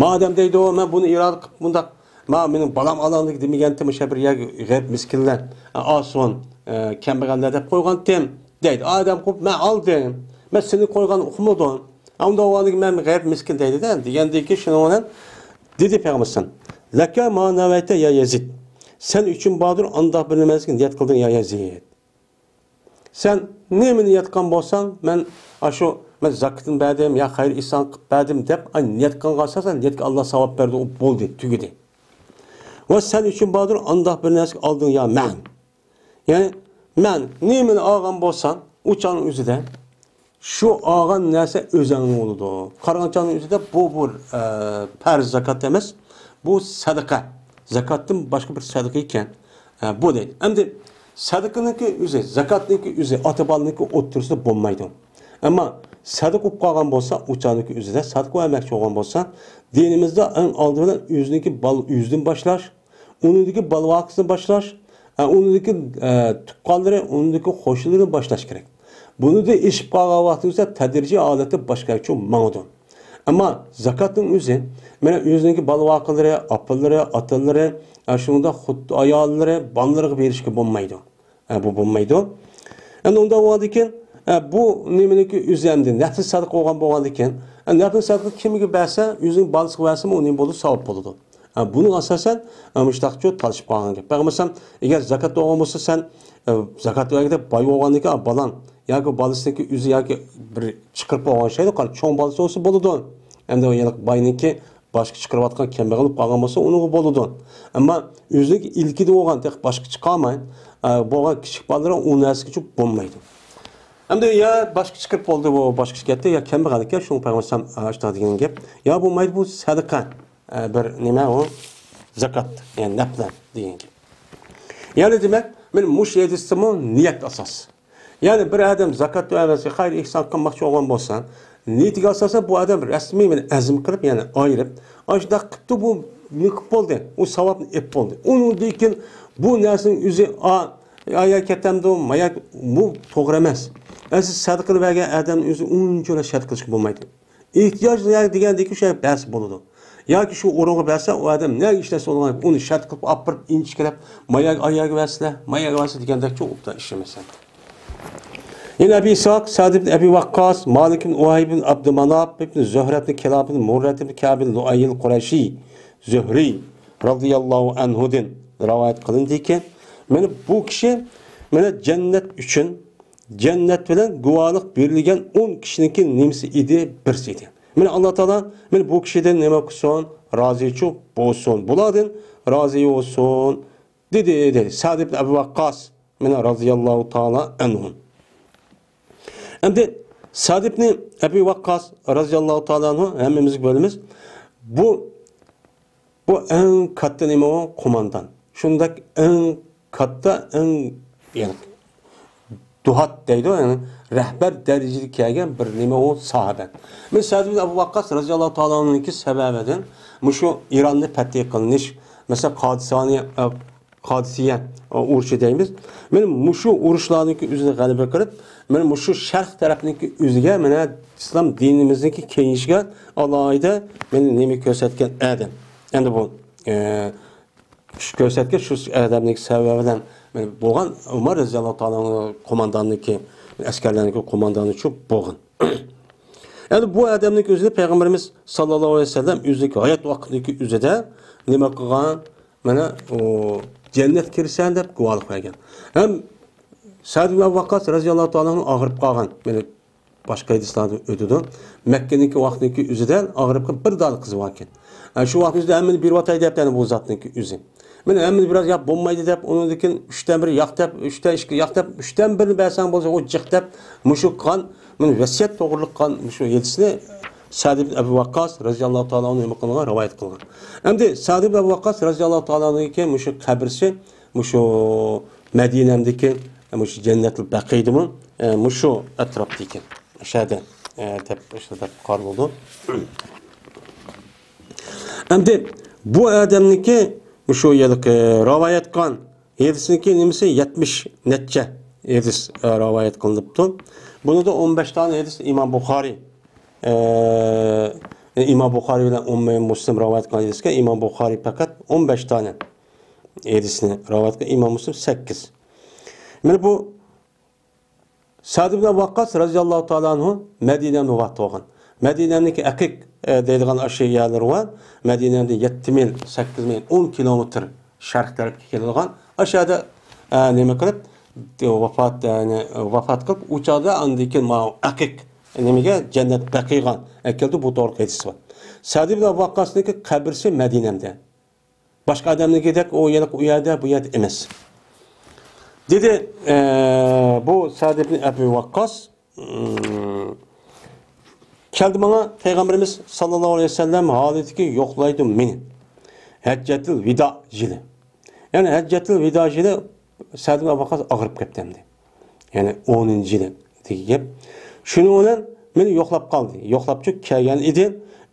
مادەم دەيدۇ، مەن بۇنى ئىرادە قىلىپ مۇنداق، ما مېنىڭ بالام ئالاڭلىق دېمىگەنتىم، ئاشۇ بىر يەرگە غەرىب مىسكىنلەر، ئاسون، ئە، كەمبەغەللەر دەپ قويغانتىم دەيدۇ. ئادەم قىلىپ مەن ئالدىم. مەن سېنى قويغان ئۇقمىدىم. ئۇنداق بولغاندىكىن مەن غەرىب مىسكىن دەيدۇ-دە. دېگەندىكىن شۇنىڭ بىلەن دېدى پەيغەمبەر ئەلەيھىسسالام، لەكە ما نەۋەيتە يا يەزىد. سەن ئۈچۈن باردۇر ئانداق بىر نېمە نىيەت قىلدىڭ يا يەزىد. سەن نېمە نىيەت قىلغان بولساڭ، مەن ئاشۇ، مەن زاكىتىنى بەردىم يا خەير ئېھسان قىلىپ بەردىم دەپ، ئاي، نىيەت قىلغان قىلساڭ، سەن نىيەتكە ئاللا ساۋاب بەردى، ئۇ بولدى، تۈگىدى. ۋە سەن ئۈچۈن باردۇر ئانداق بىر نەرسە ئالدىڭ يا مەن. يەنى مەن نېمىنى ئالغان بولسام، ئۇ چاغنىڭ ئۆزىدە شۇ ئالغان نەرسە ئۆزۈڭنىڭ بولىدۇ. قارىغان چاغنىڭ ئۆزىدە بۇ بىر، ئە، پەرز زاكات ئەمەس، بۇ سەدىقە. زاكاتتىن باشقا بىر سەدىقە ئىكەن. ئە، بۇ دەيدۇ. ئەمدى سەدىقىنىڭكى ئۆزى، زاكاتنىڭكى ئۆزى، ئاتا بالىنىڭكى ئوتتۇرىسىدا بولمايدۇ. ئەمما سەدىقە بولۇپ قالغان بولسا، ئۇ چاغنىڭكى ئۆزىدە سەدىقە بەرمەكچى بولغان بولسا، دىنىمىزدا ئەڭ ئالدى بىلەن ئۆزىنىڭكى بال-، ئۆزىدىن باشلاش، ئۇنىڭدىكى بالا-ۋاقىسىنى باشلاش، ئە، ئۇنىڭدىكى، ئە، تۇغقانلىرى، ئۇنىڭدىكى قوشنىلىرىنى باشلاش كېرەك. بۇنىڭدىن ئېشىپ قالغان ۋاقتىمىزدا تەدرىجىي ھالەتتە باشقا يەرگە ماڭىدۇ. ئەمما زاكاتنىڭ ئۆزى، مانا ئۆزىنىڭكى بالا-ۋاقىلىرى، ئاپىلىرى، ئاتىلىرى، ئە، شۇنىڭدەك خۇددى ئاياللىرى، بالىلىرىغا بېرىشكە بولمايدۇ. ئە، بۇ بولمايدۇ. ئەمدى ئۇنداق بولغاندىكىن، ئە، بۇ نېمىنىڭكى ئۆزى ئەمدى نەپلى سەدىقە بولغان بولغاندىكىن، ئە، نەپلى سەدىقە كىمگە بەرسە، ئۆزىنىڭ بالىسىغا بەرسىمۇ ئۇنىڭ بولىدۇ، ساۋاب بولىدۇ. ھە، بۇنىڭ ئاساسەن، ھە، مۇشۇنداقچۇ تالىشىپ قالغان گەپ. پەيغەمبەر ئەلەيھىسسالام، ئىگەر زاكات بولغان بولسا، سەن، ئە، زاكات بەرگەندە باي بولغاندىكىن، بالاڭ ياكى بالىسىنىڭكى ئۆزى ياكى بىر چىقىرىپ بولغان ئوخشايدۇ، قارا، چوڭ بالىسى بولسا بولىدۇ. ئەمدى ئۇ يەنە باينىڭكى باشقا چىقىرىۋاتقان كەمبەغەل بولۇپ قالغان بولسا، ئۇنىڭغا بولىدۇ. ئەمما ئۆزىنىڭكى ئىلكىدە بولغان، تېخى باشقا چىقارماي، ئە، بولغان كىچىك بالىلار ئۇ نەرسىگىچۇ بولمايدۇ. ئەمدى يا باشقا چىقىرىپ بولدى، بۇ باشقا كەتتى، يا كەمبەغەل ئىكەن، شۇڭا پەيغەمبەر ئەلەيھىسسالام ئاشۇنداق دېگەن گەپ. يا بولمايدۇ، بۇ سەدىقە، ئە، بىر نېمە ئۇ؟ زاكات، يەنى نەپلە دېگەن گەپ. يەنى دېمەك، مانا مۇشۇ ھەدىستىمۇ نىيەت ئاساس. يەنى بىر ئادەم زاكات ۋە ئەمەسكە خەير ئېھسان قىلماقچى بولغان بولسا، نىيىتىگە ئاساسەن بۇ ئادەم رەسمىي مانا ئەزم قىلىپ، يەنى ئايرىپ، ئاشۇنداق قىپتۇ، بۇ نېمە قىپ بولدى، ئۇ ساۋابنى ئېپ بولدى. ئۇنىڭدىن كېيىن بۇ نەرسىنىڭ ئۆزى، ئا، ئايا كېتەمدۇ، مايا، بۇ توغرا ئەمەس. ئەسلى سەدىقىنى بەرگەن ئادەمنىڭ ئۆزى ئۇنچىۋالا شەرت قىلىشقا بولمايدۇ. ئېھتىياج دېگەندىكى شۇ بەرسە بولىدۇ. ياكى شۇ ئورۇنغا بەرسە، ئۇ ئادەم نەگە ئىشلەتسە ئۇنى شەرت قىلىپ ئاپىرىپ ئىنچىكىلەپ، ماياگە، ئاياگە بەرسىلە، ماياگە بەرسە دېگەندەكچۇ ئوبدان ئىشلىمەسەن. يەنە ئەبى ئىسھاق، سەئد ئىبن ئەبى ۋەققاس، مالىك ئىبن ئۇھەي ئىبن ئابدۇماناپ ئىبن زۆھرە ئىبن كىلاب ئىبن مۇررە ئىبن كەئب ئىبن لۇئەي ئىل قۇرەيشى زۆھرى رازىياللاھۇ ئەنھۇدىن رىۋايەت قىلىندىكى، مانا بۇ كىشى، مانا جەننەت ئۈچۈن جەننەت بىلەن گۇۋاھلىق بېرىلگەن ئون كىشىنىڭكى نېمىسى ئىدى؟ بىرسى ئىدى. مانا ئاللا تائالا، مانا بۇ كىشىدىن نېمە قىلسۇن؟ رازىچۇ بولسۇن. بۇلاردىن رازى بولسۇن، دېدى، دېدى. سەئد ئىبن ئەبى ۋەققاس، مانا رازىياللاھۇ تائالا ئەنھۇ. ئەمدى سەئد ئىبن ئەبى ۋەققاس رازىياللاھۇ تائالا ئەنھۇ ھەممىمىزگە بىلىمىز. بۇ بۇ ئەڭ كاتتا نېمە ئۇ؟ قوماندان. شۇنداق ئەڭ كاتتا، ئەڭ، يەنى، دۇھات دەيدۇ، يەنى رەھبەر دەرىجىگە كەلگەن بىر نېمە ئۇ؟ ساھابە. مەن سەئد ئىبن ئەبۇ ۋەققاس رازىياللاھۇ تائالا ئەنھۇنىڭكى سەۋەبىدىن مۇشۇ ئىراننى پەتھى قىلىنىش، مەسىلەن، قادىسانىيە، ئە، قادىسىيە ئۇرۇشى دەيمىز. مانا مۇشۇ ئۇرۇشلارنىڭكى ئۆزىدە غەلىبە قىلىپ، مانا مۇشۇ شەرق تەرەپنىڭكى ئۆزىگە مانا ئىسلام دىنىمىزنىڭكى كېڭىيىشىگە ئالاھىدە مانا نېمە كۆرسەتكەن ئادەم. ئەمدى بۇ، ئە، كۈچ كۆرسەتكەن شۇ ئادەمنىڭ سەۋەبى بىلەن مانا بولغان ئۆمەر رەزىياللاھۇ تائالا ئەنھۇ قومانداننىڭكى، ئەسكەرلەرنىڭكى قوماندانى شۇ بولغان. يەنى بۇ ئادەمنىڭ ئۆزىنى پەيغەمبىرىمىز ساللاللاھۇ ئەلەيھى ۋەسەللەم ئۆزىنىڭ ھايات ۋاقتىدىكى ئۆزىدە نېمە قىلغان؟ مانا، ئۇ، جەننەتكە كىرىسەن دەپ گۇۋاھلىق بەرگەن. ھەم سەئد ئىبن ئەبۇ ۋەققاس رەزىياللاھۇ تائالا ئەنھۇ ئاغرىپ قالغان. مانا باشقا ھەدىسلەردە ئۆتىدۇ. مەككىدىكى ۋاقتىدىكى ئۆزىدە ئاغرىپ قېلىپ بىر دانە قىزى باركەن. ئە، شۇ ۋاقىتنىڭ ئۆزىدە ھەممىنى بېرىۋاتاي دەپ، يەنى بۇ زاتنىڭكى ئۆزى. مانا ھەممىنى بىراز ياق بولمايدۇ دەپ، ئۇنىڭدىن كېيىن ئۈچتىن بىر ياق دەپ، ئۈچتىن ئىككى ياق دەپ، ئۈچتىن بىرنى بەرسەڭ بولسا ئۇ جىق دەپ، مۇشۇ قىلغان، مانا ۋەسىيەت توغرىلىق قىلغان مۇشۇ ھەدىسنى سەئد ئىبن ئەبۇ ۋەققاس رەزىياللاھۇ تائالا ئەنھۇ نېمە قىلغان؟ رىۋايەت قىلغان. ئەمدى سەئد ئىبن ئەبۇ ۋەققاس رەزىياللاھۇ تائالا ئەنھۇنىڭكى مۇشۇ قەبرىسى مۇشۇ مەدىنەمدىكى مۇشۇ جەننەتۇل بەقىدىمۇ، ئە، مۇشۇ ئەتراپتا ئىكەن. ئەشەدە، ئە، دەپ، ئەشەدە دەپ قارىلىدۇ. ئەمدى بۇ ئادەمنىڭكى مۇشۇ يەردىكى رىۋايەت قىلغان ھەدىسنىڭكى نېمىسى يەتمىش نەچچە ھەدىس، ئە، رىۋايەت قىلىنىپتۇ. بۇنىڭدا ئون بەش دانە ھەدىس ئىمام بۇخارى، ئە، ئىمام بۇخارى بىلەن ئىمام مۇسلىم رىۋايەت قىلغان ھەدىسكە ئىمام بۇخارى پەقەت ئون بەش دانە ھەدىسنى رىۋايەت قىلغان، ئىمام مۇسلىم سەككىز. مانا بۇ سەئد ئىبن ۋەققاس رەزىياللاھۇ تائالا ئەنھۇ مەدىنەدە ۋاپات بولغان. مەدىنەنىڭكى ئەقىق، ئە، دەيدىغان ئاشۇ يەرلىرى بار. مەدىنەدىن يەتتە مىل، سەككىز مىل، ئون كىلومېتىر شەرق تەرەپكە كېلىدىغان. ئاشۇ يەردە، ئە، نېمە قىلىپ، ۋاپات، يەنى ۋاپات قىلىپ، ئۇ چاغدا ئاندىن كېيىن ماۋۇ ئەقىق نېمىگە، جەننەت بەقىغا ئەكەلدى، بۇ توغرىلىق ھەدىس بار. سەئد ئىبن ۋەققاسنىڭكى قەبرىسى مەدىنەدە. باشقا ئادەمنىڭكىدەك ئۇ يەنە ئۇ يەردە، بۇ يەردە ئەمەس. دېدى، ئە، بۇ سەئد ئىبن ئەبى ۋەققاس، ئىم، كەلدى ماڭا، پەيغەمبىرىمىز ساللاللاھۇ ئەلەيھى ۋەسەللەم ھالىتىكى يوقلايدۇ مېنى. ھەججەتىل ۋىدا يىلى. يەنى ھەججەتىل ۋىدا يىلى سەئد ئىبن ئەبى ۋەققاس ئاغرىپ كەتتى ئەمدى. يەنى ئونىنچى يىلى دېگەن گەپ. شۇنىڭ بىلەن مېنى يوقلاپ قالدى. يوقلاپچۇ كەلگەن ئىدى.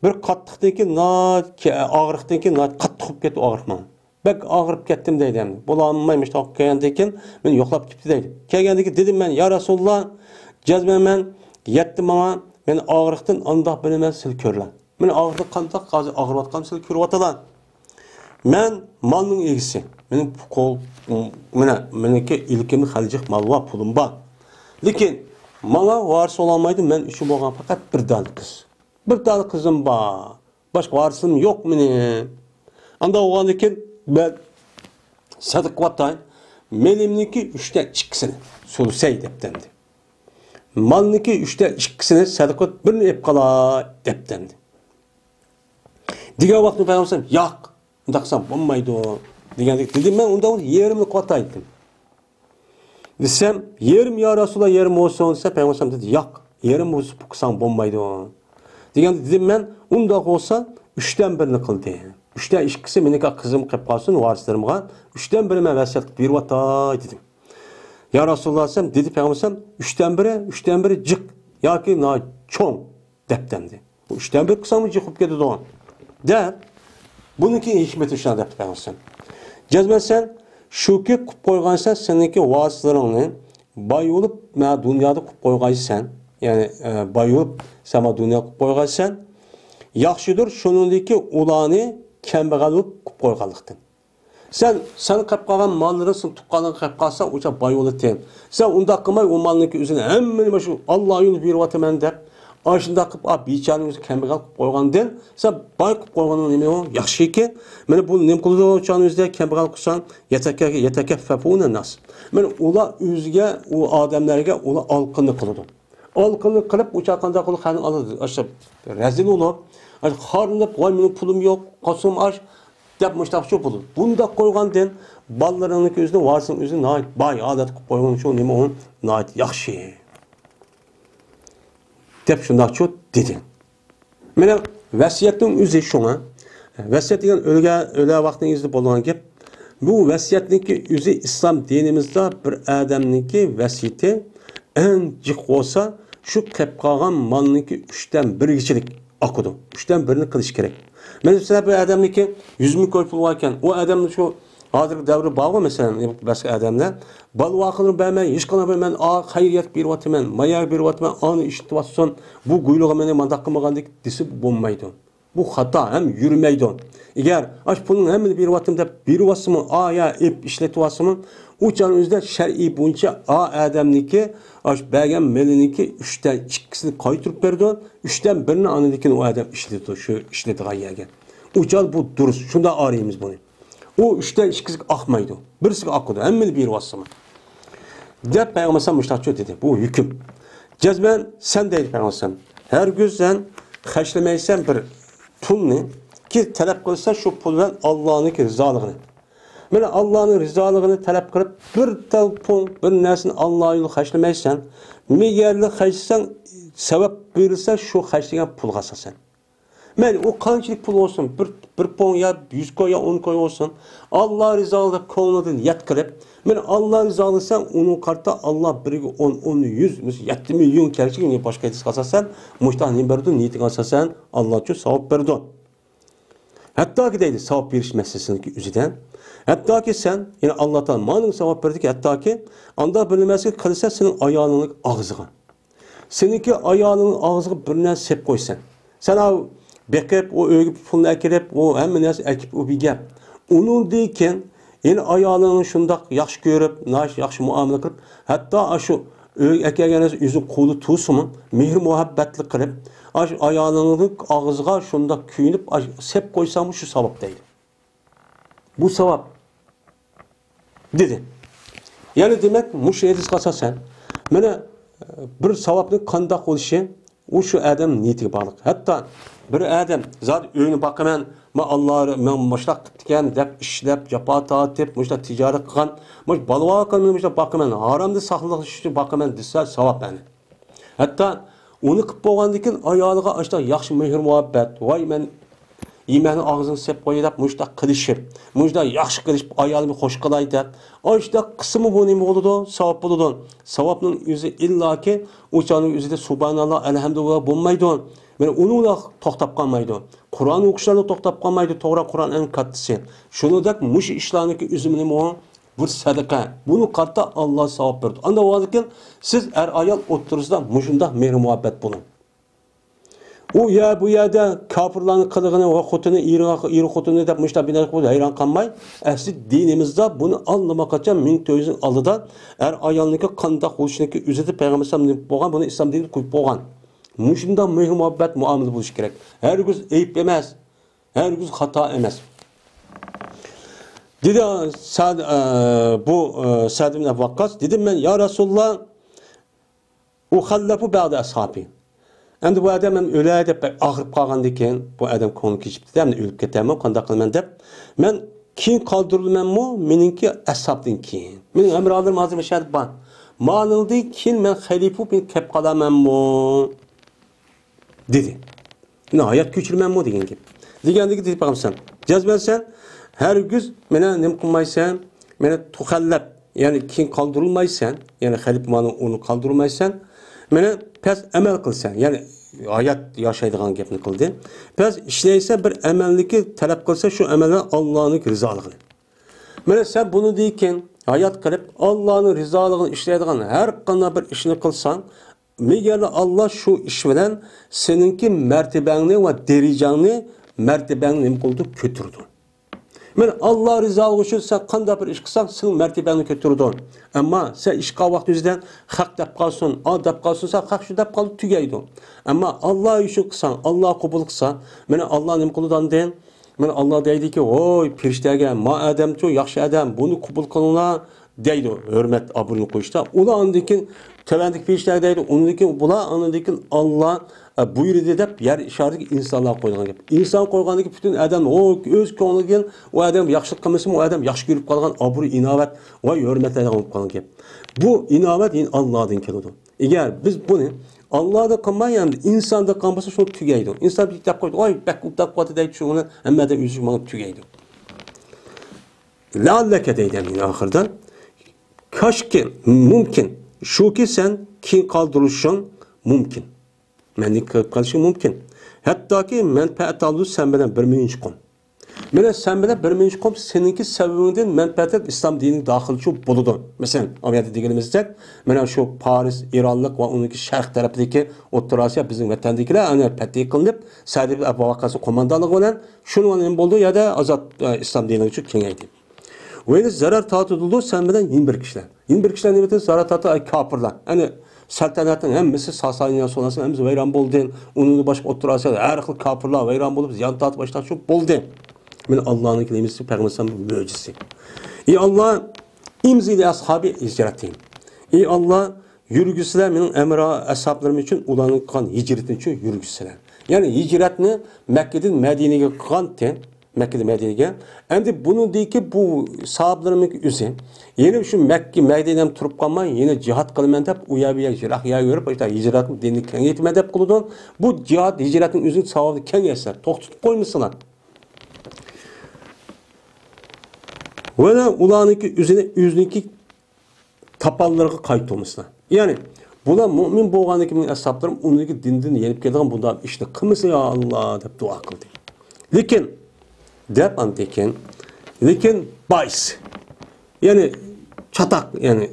بىر قاتتىقتىن كېيىن ناھايىتى كە-، ئاغرىقتىن كېيىن ناھايىتى قاتتىق بولۇپ كەتتى ئاغرىق ماڭا. بەك ئاغرىپ كەتتىم دەيدۇ ئەمدى. بولالماي مۇشۇنداق كەلگەندىن كېيىن مېنى يوقلاپ كېتىپتۇ دەيدۇ. كەلگەندىن كېيىن دېدىم مەن، يا رەسۇلاللا، جەزمەن مەن يەتتى ماڭا، مەن ئاغرىقتىن ئانداق بىلىمەن سىلى كۆرلا. مېنى ئاغرىقتا قانداق ھازىر ئاغرىۋاتقاننى سىلى كۆرۈۋاتىلا. مەن مالنىڭ ئىگىسى. مېنىڭ قول، مانا، مېنىڭكى ئىلكىمدە خېلى جىق مال بار، پۇلۇم بار. لېكىن ماڭا ۋارىس بولالمايدۇ، مەن ئۈچۈن بولغان پەقەت بىر دانە قىز. بىر دانە قىزىم بار. باشقا ۋارىسلىرىم يوق مېنىڭ. ئانداق بولغاندىن كېيىن مەن سەدىقە قىلىۋاتاي، مېلىمنىڭكى ئۈچتە ئىككىسىنى، سۇلۇسەي دەپتىمدى. مالنىڭكى ئۈچتە ئىككىسىنى سەدىقە قىلىپ، بىرنى ئېلىپ قالاي دەپتىمدى. دېگەن ۋاقىتتا پەيغەمبەر ياق، ئۇنداق قىلساڭ بولمايدۇ دېگەندەك دېدىم، مەن ئۇنداق بولسا يېرىمنى قىلىۋاتاي دېدىم. دېسەم، يېرىم يا رەسۇلاللا، يېرىم بولسۇن دېسە، پەيغەمبەر دېدى، ياق، يېرىم بولسا قىلساڭ بولمايدۇ دېگەندە دېدىم مەن، ئۇنداق بولسا ئۈچتىن بىرنى قىل دېدى. ئۈچتە ئىككىسى مېنىڭكى قىزىم قېلىپ قالسۇن، ۋارىسلىرىمغا ئۈچتىن بىرنى مەن ۋەسىيەت قىلىپ بېرىۋاتاي دېدىم. يا رەسۇلاللا دېسەم، دېدى پەيغەمبەر، ئۈچتىن بىرى، ئۈچتىن بىرى جىق ياكى ناھايىتى چوڭ دەپتىمدى. بۇ ئۈچتىن بىر قىلساڭمۇ جىق بولۇپ كېتىدۇ دەپ. بۇنىڭكى ھېكمىتى شۇنداق دەپتۇ پەيغەمبەر. جەزمەن سەن شۇكى قىلىپ قويغانسەن، سېنىڭكى ۋارىسلىرىڭنى باي بولۇپ مانا دۇنيادا قىلىپ قويغانسەن، يەنى ئە، باي بولۇپ سەن مانا دۇنيادا قىلىپ قويغانسەن، ياخشىدۇر شۇنىڭدىكى ئۇلارنى كەمبەغەل بولۇپ قىلىپ قويغانلىقتىن. سەن، سەن قېلىپ قالغان ماللىرىڭ سېنىڭ تۇغقانلىرىڭغا قېلىپ قالسا، ئۇچا باي بولىدىكەن. سەن ئۇنداق قىلماي، ئۇ مالنىڭكى ئۆزىنى ھەممىنى مانا شۇ ئاللا يولىدا بېرىۋاتىمەن دەپ، ئاشۇنداق قىلىپ، ئا، بىچارىنىڭ ئۆزى كەمبەغەل قىلىپ قويغاندىن، سەن باي قىلىپ قويغىنىڭ نېمە ئۇ؟ ياخشىكى. مانا بۇ نېمە قىلىدۇ؟ ئۇچانىڭ ئۆزىدە كەمبەغەل قىلساڭ، يەتەكە-، يەتەكەففەفۇنە ناس. مانا ئۇلار ئۆزىگە، ئۇ ئادەملەرگە ئۇلار ئالىقىنى قىلىدۇ. ئالىقىنى قىلىپ، ئۇچا قانداق قىلىپ خەلق ئالىدۇ؟ ئاشۇ رەزىل بولۇپ، ئاشۇ خارلىنىپ، ۋاي، مېنىڭ پۇلۇم يوق، قاسۇم ئاش، دەپ مۇشۇنداقچۇ بولىدۇ. بۇنداق قويغاندىن بالىلىرىڭنىڭكى ئۆزىنى، ۋارىسىنىڭ ئۆزىنى ناھايىتى باي ھالەتكە قويغىنىچۇ نېمە ئۇ ناھايىتى ياخشى. دەپ شۇنداقچۇ دېدى. مانا ۋەسىيەتنىڭ ئۆزى شۇڭا. ۋەسىيەت دېگەن ئۆلگەن، ئۆلە ۋاقتىنىڭ ئىزىدا بولغان گەپ. بۇ ۋەسىيەتنىڭكى ئۆزى ئىسلام دىنىمىزدا بىر ئادەمنىڭكى ۋەسىيىتى ئەڭ جىق بولسا، شۇ قېلىپ قالغان مالنىڭكى ئۈچتىن بىرگىچىلىك ئاقىدۇ. ئۈچتىن بىرىنى قىلىش كېرەك. مەسىلەن، بىر ئادەمنىڭكى يۈز مىڭ كوي پۇلى بار ئىكەن، ئۇ ئادەمنىڭ شۇ ھازىرقى دەۋردە بارغۇ، مەسىلەن، بەزى ئادەملەر، بالىۋاقىنى بەرمەي، ھېچقانداق بىر، مەن ئا، خەيرىيەت بېرىۋاتىمەن، مايا بېرىۋاتىمەن، ئانى ئىشلىتىۋاتسۇن، بۇ گۇيلۇغا مېنى مانداق قىلمىغاندەك دېسە بولمايدۇ. بۇ خاتا ھەم يۈرمەيدۇ. ئەگەر ئاش پۇلنىڭ ھەممىنى بېرىۋاتىمەن دەپ بېرىۋاتسىمۇ، ئا، يا ئېپ ئىشلىتىۋاتسىمۇ، ئۇ چاغنىڭ ئۆزىدە شەرئىي بويىچە ئا ئادەمنىڭكى ئاش بەرگەن مېلىنىڭكى ئۈچتىن ئىككىسىنى قايتۇرۇپ بېرىدۇ، ئۈچتىن بىرىنى ئاندىن كېيىن ئۇ ئادەم ئىشلىتىدۇ، شۇ ئىشلىتىدىغان يەرگە. ئۇ چاغ بۇ دۇرۇس، شۇنداق ئايرىيمىز بۇنى. ئۇ ئۈچتىن ئىككىسىگە ئاقمايدۇ، بىرسىگە ئاقىدۇ، ھەممىنى بېرىۋاتسىمۇ. دەپ پەيغەمبەر ئەلەيھىسسالام مۇشۇنداقچۇ دېدى، بۇ ھۆكۈم. جەزمەن سەن دەيدۇ پەيغەمبەر ئەلەيھىسسالام، ھەرگىز سەن خەجلىمەيسەن بىر پۇلنى، كى تەلەپ قىلسا شۇ پۇل بىلەن ئاللانىڭكى رىزالىقىنى. مانا ئاللانىڭ رىزالىقىنى تەلەپ قىلىپ، بىر تال پۇل، بىر نەرسىنى ئاللا يولىدا خەجلىمەيسەن. مەگەرلا خەجلىسەڭ، سەۋەب بېرىلسە شۇ خەجلىگەن پۇلغا ئاساسەن. مەيلى، ئۇ قانچىلىك پۇل بولسۇن، بىر، بىر پوڭ يا يۈز كوي يا ئون كوي بولسۇن، ئاللا رىزالىقى دەپ كۆڭلىدىن يەت قىلىپ، مانا ئاللا رىزالىقى دېسەڭ، ئۇنىڭغا قارىتا ئاللا بىرگە ئون، ئون، يۈز، مەسىلەن، يەتتە مىليون كەلسە، يەنە باشقا ھەدىسكە ئاساسەن، مۇشۇنداق نېمە بېرىدۇ، نىيىتىگە ئاساسەن، ئاللاچۇ ساۋاب بېرىدۇ. ھەتتاكى دەيدۇ، ساۋاب بېرىش مەسىلىسىنىڭكى ئۆزىدە. ھەتتاكى سەن، يەنى ئاللا تائالا مانىڭغا ساۋاب بېرىدىكى، ھەتتاكى ئانداق بىر نېمىسىنى قىلسا سېنىڭ ئايالىڭنىڭ ئاغزىغا. سېنىڭكى ئايالىڭنىڭ ئاغزىغا بىر نەرسە سېلىپ قويسەن. سەن ئاۋۇ بېقىپ، ئۇ ئۆيگە پۇلنى ئەكىرىپ، ئۇ ھەممە نەرسە ئەكىپ، ئۇ بىر گەپ. ئۇنىڭدىن كېيىن يەنە ئايالىڭنى شۇنداق ياخشى كۆرۈپ، ناھايىتى ياخشى مۇئامىلە قىلىپ، ھەتتا ئاشۇ ئۆيگە ئەكەلگەن نەرسە ئۆزىنىڭ قولىدا تۇرسىمۇ، مېھىر مۇھەببەتلىك قىلىپ، ئاشۇ ئايالىڭنىڭ ئاغزىغا شۇنداق كۆيۈنۈپ، ئاشۇ سېلىپ قويساڭمۇ شۇ ساۋاب دەيدۇ. بۇ ساۋاب. دېدى. يەنى دېمەك، مۇشۇ ھەدىسكە ئاساسەن، مانا، بىر ساۋابنىڭ قانداق بولۇشى، ئۇ شۇ ئادەم نىيىتىگە باغلىق. ھەتتا بىر ئادەم زادى ئۆينى باقىمەن، مەن ئاللا، مەن مۇشۇنداق قىپتىكەن دەپ ئىشلەپ، جاپا تارتىپ، مۇشۇنداق تىجارەت قىلغان، مۇشۇ بالىۋاقىمنى مۇشۇنداق باقىمەن، ھارامدىن ساقلىنىش ئۈچۈن باقىمەن دېسە، ساۋاب ئەنە. ھەتتا ئۇنى قىپ بولغاندىن كېيىن ئايالىغا ئاشۇنداق ياخشى مېھىر مۇھەببەت، ۋاي مەن يېمەكنى ئاغزىغا سېلىپ قوياي دەپ مۇشۇنداق قىلىشىپ، مۇشۇنداق ياخشى قىلىشىپ ئايالىمنى خوش قىلاي دەپ، ئاشۇنداق قىلسىمۇ بۇ نېمە بولىدۇ؟ ساۋاب بولىدۇ. ساۋابنىڭ ئۆزى ئىللاكى ئۇ چاغنىڭ ئۆزىدە سۇبھاناللا، ئەلھەمدۇلىللا بولمايدۇ. مانا ئۇنىڭلا توختاپ قالمايدۇ. قۇرئان ئوقۇشلارلا توختاپ قالمايدۇ. توغرا، قۇرئان ئەڭ كاتتىسى. شۇنىڭدەك مۇشۇ ئىشلارنىڭكى ئۆزى نېمە؟ بۇ سەدىقە. بۇنى قارىتا ئاللا ساۋاب بېرىدۇ. ئانداق بولغاندىكىن سىز ئەر-ئايال ئوتتۇرىسىدا مۇشۇنداق مېھرى-مۇھەببەت بولۇڭ. ئۇ يەر، بۇ يەردە كاپىرلارنىڭ قىلىغىنى ۋە خوتۇنى، ئېرى، ئېرى خوتۇنى دەپ مۇشۇنداق بىنا قىلىپ ھەيران قالماي، ئەسلى دىنىمىزدا بۇنى ئاللىماقاچان مىڭ تۆت يۈز يىل ئالدىدا ئەر-ئايالنىڭكى قانداق بولۇشىنىڭكى ئۆزىدە پەيغەمبەر ئەلەيھىسسالام نېمە قىلىپ بولغان، بۇنى ئىسلام دىنىدا قويۇپ بولغان. مۇشۇنداق مېھرى-مۇھەببەت مۇئامىلە بولۇشى كېرەك. ھەرگىز ئەيىب ئەمەس. ھەرگىز خاتا ئەمەس. دېدى سەد-، ئە، بۇ، ئە، سەد ئىبن ئەبى ۋەققاس، دېدىم مەن، يا رەسۇلاللا، ئۇخەللەفۇ بەئدە ئەسھابى. ئەمدى بۇ ئادەم مەن ئۆلەي دەپ بەك ئاغرىپ قالغاندىكىن، بۇ ئادەم كۆڭلى كېچىپتۇ، ئەمدى ئۆلۈپ كېتەرمەن، قانداق قىلىمەن دەپ، مەن كېيىن قالدۇرۇلىمەنمۇ، مېنىڭكى ئەسھابتىن كېيىن. مېنىڭ ھەمراھلىرىم ھازىر مەشەدە بار. مانىڭدىن كېيىن مەن خەلىپە بولۇپ كېلىپ قالامەنمۇ؟ دېدى. ناھايەت كۆچۈرمەنمۇ دېگەن گەپ. دېگەندىكى دېدى پەيغەمبەر، جەزمەن سەن ھەرگىز مېنى نېمە قىلمايسەن، مېنى تۇخەللەپ، يەنى كېيىن قالدۇرۇلمايسەن، يەنى خەلىپە مانا ئۇنى قالدۇرمايسەن، مېنى پەس ئەمەل قىلسەن، يەنى ھايات ياشايدىغان گەپنى قىلدى. پەس ئىشلەيسەن بىر ئەمەلنىكى تەلەپ قىلسا شۇ ئەمەلدە ئاللانىڭ رىزالىقىنى. مانا سەن بۇنىڭدىن كېيىن ھايات قىلىپ، ئاللانىڭ رىزالىقىنى ئىشلەيدىغان ھەر قانداق بىر ئىشنى قىلساڭ، مېگەر ئاللا شۇ ئىش بىلەن سېنىڭكى مەرتىبەڭنى ۋە دەرىجەڭنى، مەرتىبەڭنى نېمە قىلىدۇ؟ كۆتۈرىدۇ. مانا ئاللا رىزالىقى ئۈچۈن سەن قانداق بىر ئىش قىلساڭ، سېنىڭ مەرتىبەڭنى كۆتۈرىدۇ. ئەمما سەن ئىش قىلغان ۋاقىت يۈزىدىن خەق دەپ قالسۇن، ئا دەپ قالسۇن، سەن خەق شۇ دەپ قالىدۇ، تۈگەيدۇ. ئەمما ئاللا ئۈچۈن قىلساڭ، ئاللا قوبۇل قىلسا، مانا ئاللا نېمە قىلىدۇ ئاندىن؟ مانا ئاللا دەيدىكى، ۋوي، پېرىشتەگە، ما ئادەمچۇ، ياخشى ئادەم، بۇنى قوبۇل قىلىڭلار، دەيدۇ، ھۆرمەت، ئابرۇينى قويۇشتا. ئۇلار ئاندىن كېيىن تۆۋەندىكى پېرىشتەلەر دەيدۇ، ئۇنىڭدىن كېيىن بۇلار، ئاندىن كېيىن ئاللا، ئە، بۇيرۇدى دەپ يەر ئىشارىتىگە ئىنسانلار قويىدىغان گەپ. ئىنسان قويغاندىن كېيىن پۈتۈن ئادەم، ئۇ ئۆز كۆڭلىگە كېلىپ، ئۇ ئادەم ياخشىلىق قىلمىسىمۇ، ئۇ ئادەم ياخشى كۆرۈپ قالغان ئابرۇي، ئىناۋەت ۋە ھۆرمەتلەيدىغان بولۇپ قالغان گەپ. بۇ ئىناۋەت يەنە ئاللادىن كېلىدۇ. ئەگەر بىز بۇنى ئاللادىن قىلماي، ئەمدى ئىنساندىن قىلغان بولسا، شۇ تۈگەيدۇ. ئىنسان بىر دەپ قويدى، ۋاي، بەك ئۇداپ قالدى دەيدۇ، شۇ بىلەن ھەممە ئادەم ئۆزى ماڭا تۈگەيدۇ. لەئەللەكە دەيدۇ ئەمدى ئاخىرىدا. كاشكى، مۇمكىن، شۇكى سەن كېيىن قالدۇرۇلۇشۇڭ مۇمكىن. مەندىن كېلىپ قېلىشى مۇمكىن. ھەتتاكى مەنپەئەت ئالىدۇ سەن بىلەن بىر مىنچە قوم. مانا سەن بىلەن بىر مىنچە قوم سېنىڭكى سەۋەبىڭدىن مەنپەئەت ئېلىپ ئىسلام دىنىگە داخىلچۇ بولىدۇ. مەسىلەن، ئاۋۇ يەردە دېگىنىمىزدەك، مانا شۇ پارس، ئىرانلىق ۋە ئۇنىڭكى شەرق تەرەپىدىكى ئوتتۇرا ئاسىيا بىزنىڭ ۋەتەندىكىلەر ئەنە پەتھى قىلىنىپ، سەئد ئىبن ئەبى ۋەققاسنىڭ قوماندانلىقى بىلەن شۇنىڭ بىلەن نېمە بولدى؟ يەردە ئازاد، ئە، ئىسلام دىنىغا كېڭەيدى. ۋە يەنە زەرەر تارتىدۇ سەن بىلەن يەنە بىر كىشىلەر. يەنە بىر كىشىلەر نېمە دېدى؟ زەرەر تارتىدۇ، ئەي كاپىرلار. يەنى سەلتەنەتنىڭ ھەممىسى ساسانىيە سۇلالىسىنىڭ ھەممىسى ۋەيران بولدى. ئۇنىڭدىن باشقا ئوتتۇرا ئاسىيادا ھەر خىل كاپىرلار ۋەيران بولۇپ، زىيان تارتىپ باشلاقچى بولدى. مانا ئاللانىڭ كەلىمىسى، پەيغەمبەر ئەلەيھىسسالام مۆجىزىسى. ئى ئاللا، ئىمزىلى ئەسھابى ھىجرەتىم. ئى ئاللا، يۈرگۈزسىلە مېنىڭ ئەمرا ئەسھابلىرىم ئۈچۈن ئۇلارنىڭ قىلغان ھىجرىتىنى ئۈچۈن يۈرگۈزسىلە. يەنى ھىجرەتنى مەككىدىن مەدىنىگە قىلغانتى. مەككىدىن مەدىنىگە. ئەمدى بۇنىڭدىكى بۇ ساھابىلىرىمنىڭ ئۆزى يەنە شۇ مەككە، مەدىنەم تۇرۇپ قالماي، يەنە جىھاد قىلىمەن دەپ، ئۇ يەر بۇ يەر يىراق يەرگە يۈرۈپ، ئاشۇنداق ھىجرەتنىڭ دىنىنى كېڭەيتىمەن دەپ قىلىدۇ. بۇ جىھاد، ھىجرەتنىڭ ئۆزىنىڭ ساۋابىنى كېڭەيتسىلە، توختىتىپ قويمىسىلا. ۋە ئۇلارنىڭكى ئۆزىنى، ئۆزىنىڭكى تاپانلىرىغا قايتۇرمىسىلا. يەنى، بۇلار مۇئمىن بولغاندىكىن مېنىڭ ئەسھابلىرىم ئۇنىڭكى دىندىن يېنىپ كېتىدىغان بۇنداق ئىشنى قىلمىسا، يا ئاللا، دەپ دۇئا قىلدى. لېكىن، دەپ ئاندىن كېيىن، لېكىن بايس، يەنى چاتاق، يەنى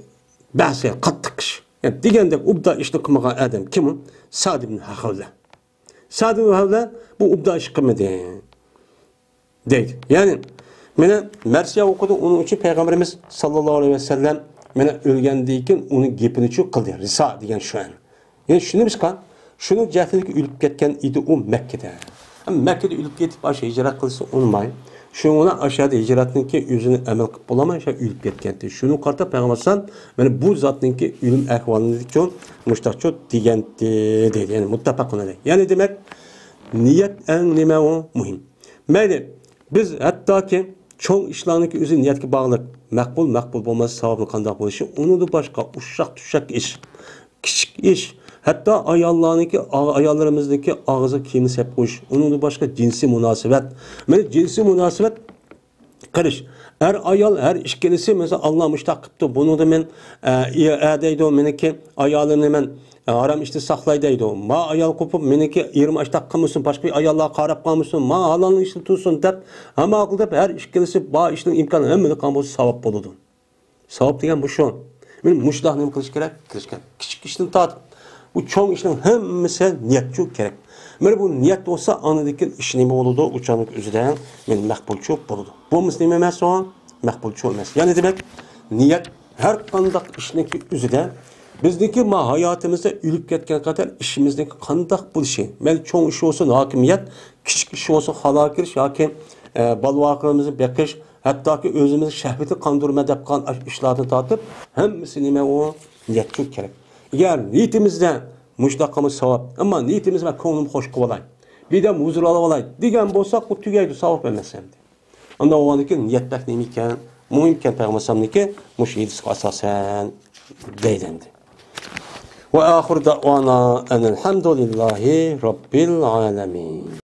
بەسە، قاتتىق ئىش. يەنى دېگەندەك ئوبدان ئىشنى قىلمىغان ئادەم كىم ئۇ؟ سەئد ئىبن ھەخەۋلە. سەئد ئىبن ھەخەۋلە بۇ ئوبدان ئىش قىلمىدى. دەيدۇ. يەنى، مانا مەرسىيە ئوقۇدى، ئۇنىڭ ئۈچۈن پەيغەمبىرىمىز ساللاللاھۇ ئەلەيھى ۋەسەللەم، مانا ئۆلگەندىن كېيىن ئۇنىڭ گېپىنى شۇ قىلدى. رىسا دېگەن شۇ. يەنى شۇنى بىز قىلغان، شۇنىڭ جەھىتىدىكى ئۆلۈپ كەتكەن ئىدى ئۇ مەككىدە. ئەمما مەككىدە ئۆلۈپ كېتىپ، ئاشۇ ھىجرەت قىلسا ئۇنىماي. شۇنىڭ بىلەن ئاشۇ يەردە ھىجرەتنىڭكى ئۆزىنى ئەمەل قىلىپ بولالماي، شۇ ئۆلۈپ كەتكەنتى. شۇنىڭغا قارىتا پەيغەمبەر ئەلەيھىسسالام، مانا بۇ زاتنىڭكى ئۆلۈم ئەھۋالىنى مۇشتاقچۇ دېگەنتى، دەيدۇ. يەنى مۇتتەپەقۇن ئەلەيھ. يەنى دېمەك، نىيەت ئەڭ نېمە ئۇ؟ مۇھىم. مەيلى، بىز ھەتتاكى چوڭ ئىشلارنىڭكى ئۆزى نىيەتكە باغلىق. مەقبۇل، مەقبۇل بولماس، ساۋابى قانداق بولۇشى، ئۇنىڭدىن باشقا ئۇششاق-چۈششەك ئىش، كىچىك ئىش، ھەتتا ئاياللارنىڭكى، ئا-، ئاياللىرىمىزنىڭكى ئاغزىغا كىيىمنى سېلىپ قويۇش، ئۇنىڭدىن باشقا جىنسىي مۇناسىۋەت. مانا جىنسىي مۇناسىۋەت قىلىش. ئەر-ئايال ھەر ئىككىلىسى، مەسىلەن، ئاللا مۇشتاق قىپتۇ، بۇنىڭدا مەن، ئە، ئە دەيدۇ، مېنىڭكى ئايالىمنى مەن ھارام ئىشتىن ساقلاي دەيدۇ. ما ئايال قوپۇپ، مېنىڭكى ئېرىم ئاشتاق قىلمىسۇن، باشقا بىر ئاياللارغا قاراپ قالمىسۇن، ما ھالالنىڭ ئىشىدا تۇرسۇن دەپ، ھەممە قىلىپ، ھەر ئىككىلىسى بار ئىشنىڭ ئىمكانى ھەممىنى قىلغان بولسا ساۋاب بولىدۇ. ساۋاب دېگەن بۇ شۇ. مانا مۇشۇنداق نېمە قىلىش كېرەك؟ قىلىش كېرەك. كىچىك ئىشتىن تارتىپ، بۇ چوڭ ئىشنىڭ ھەممىسى نىيەتچۇ كېرەك. مانا بۇ نىيەت بولسا، ئاندىن كېيىن ئىش نېمە بولىدۇ؟ ئۇ چاغنىڭ ئۆزىدە مانا مەقبۇلچۇ بولىدۇ. بولمىسا نېمە ئەمەس ئۇ؟ مەقبۇلچۇ ئەمەس. يەنى دېمەك، نىيەت ھەر قانداق ئىشنىڭكى ئۆزىدە بىزنىڭكى ما ھاياتىمىزدا ئۆلۈپ كەتكەن قەدەر ئىشىمىزنىڭكى قانداق بولۇشى، مەيلى چوڭ ئىش بولسۇن، ھاكىمىيەت، كىچىك ئىش بولسۇن، خالا كىرىش ياكى، ئە، بالا-ۋاقىلىرىمىزنى بېقىش، ھەتتاكى ئۆزىمىزنىڭ شەھۋىتىنى قاندۇرىمەن دەپ قالغان ئىشلاردىن تارتىپ، ھەممىسى نېمە ئۇ؟ نىيەت قىلىش كېرەك. ئەگەر نىيىتىمىزدە مۇشۇنداق قىلمىسا ساۋاب، ئەمما نىيىتىمىز مەن كۆڭلۈمنى خۇش قىلىۋالاي، بىردەم ھۇزۇر ئالىۋالاي دېگەن بولساق، بۇ تۈگەيدۇ، ساۋاب ئەمەس ئەمدى. ئاندىن ئۇنىڭدىن كېيىن نىيەت بەك نېمە ئىكەن، مۇھىم ئىكەن پەيغەمبەر ئەلەيھىسسالامنىڭكى مۇشۇ ھەدىسكە ئاساسەن دەيدۇ ئەمدى. وآخر دعوانا أن الحمد لله رب العالمين.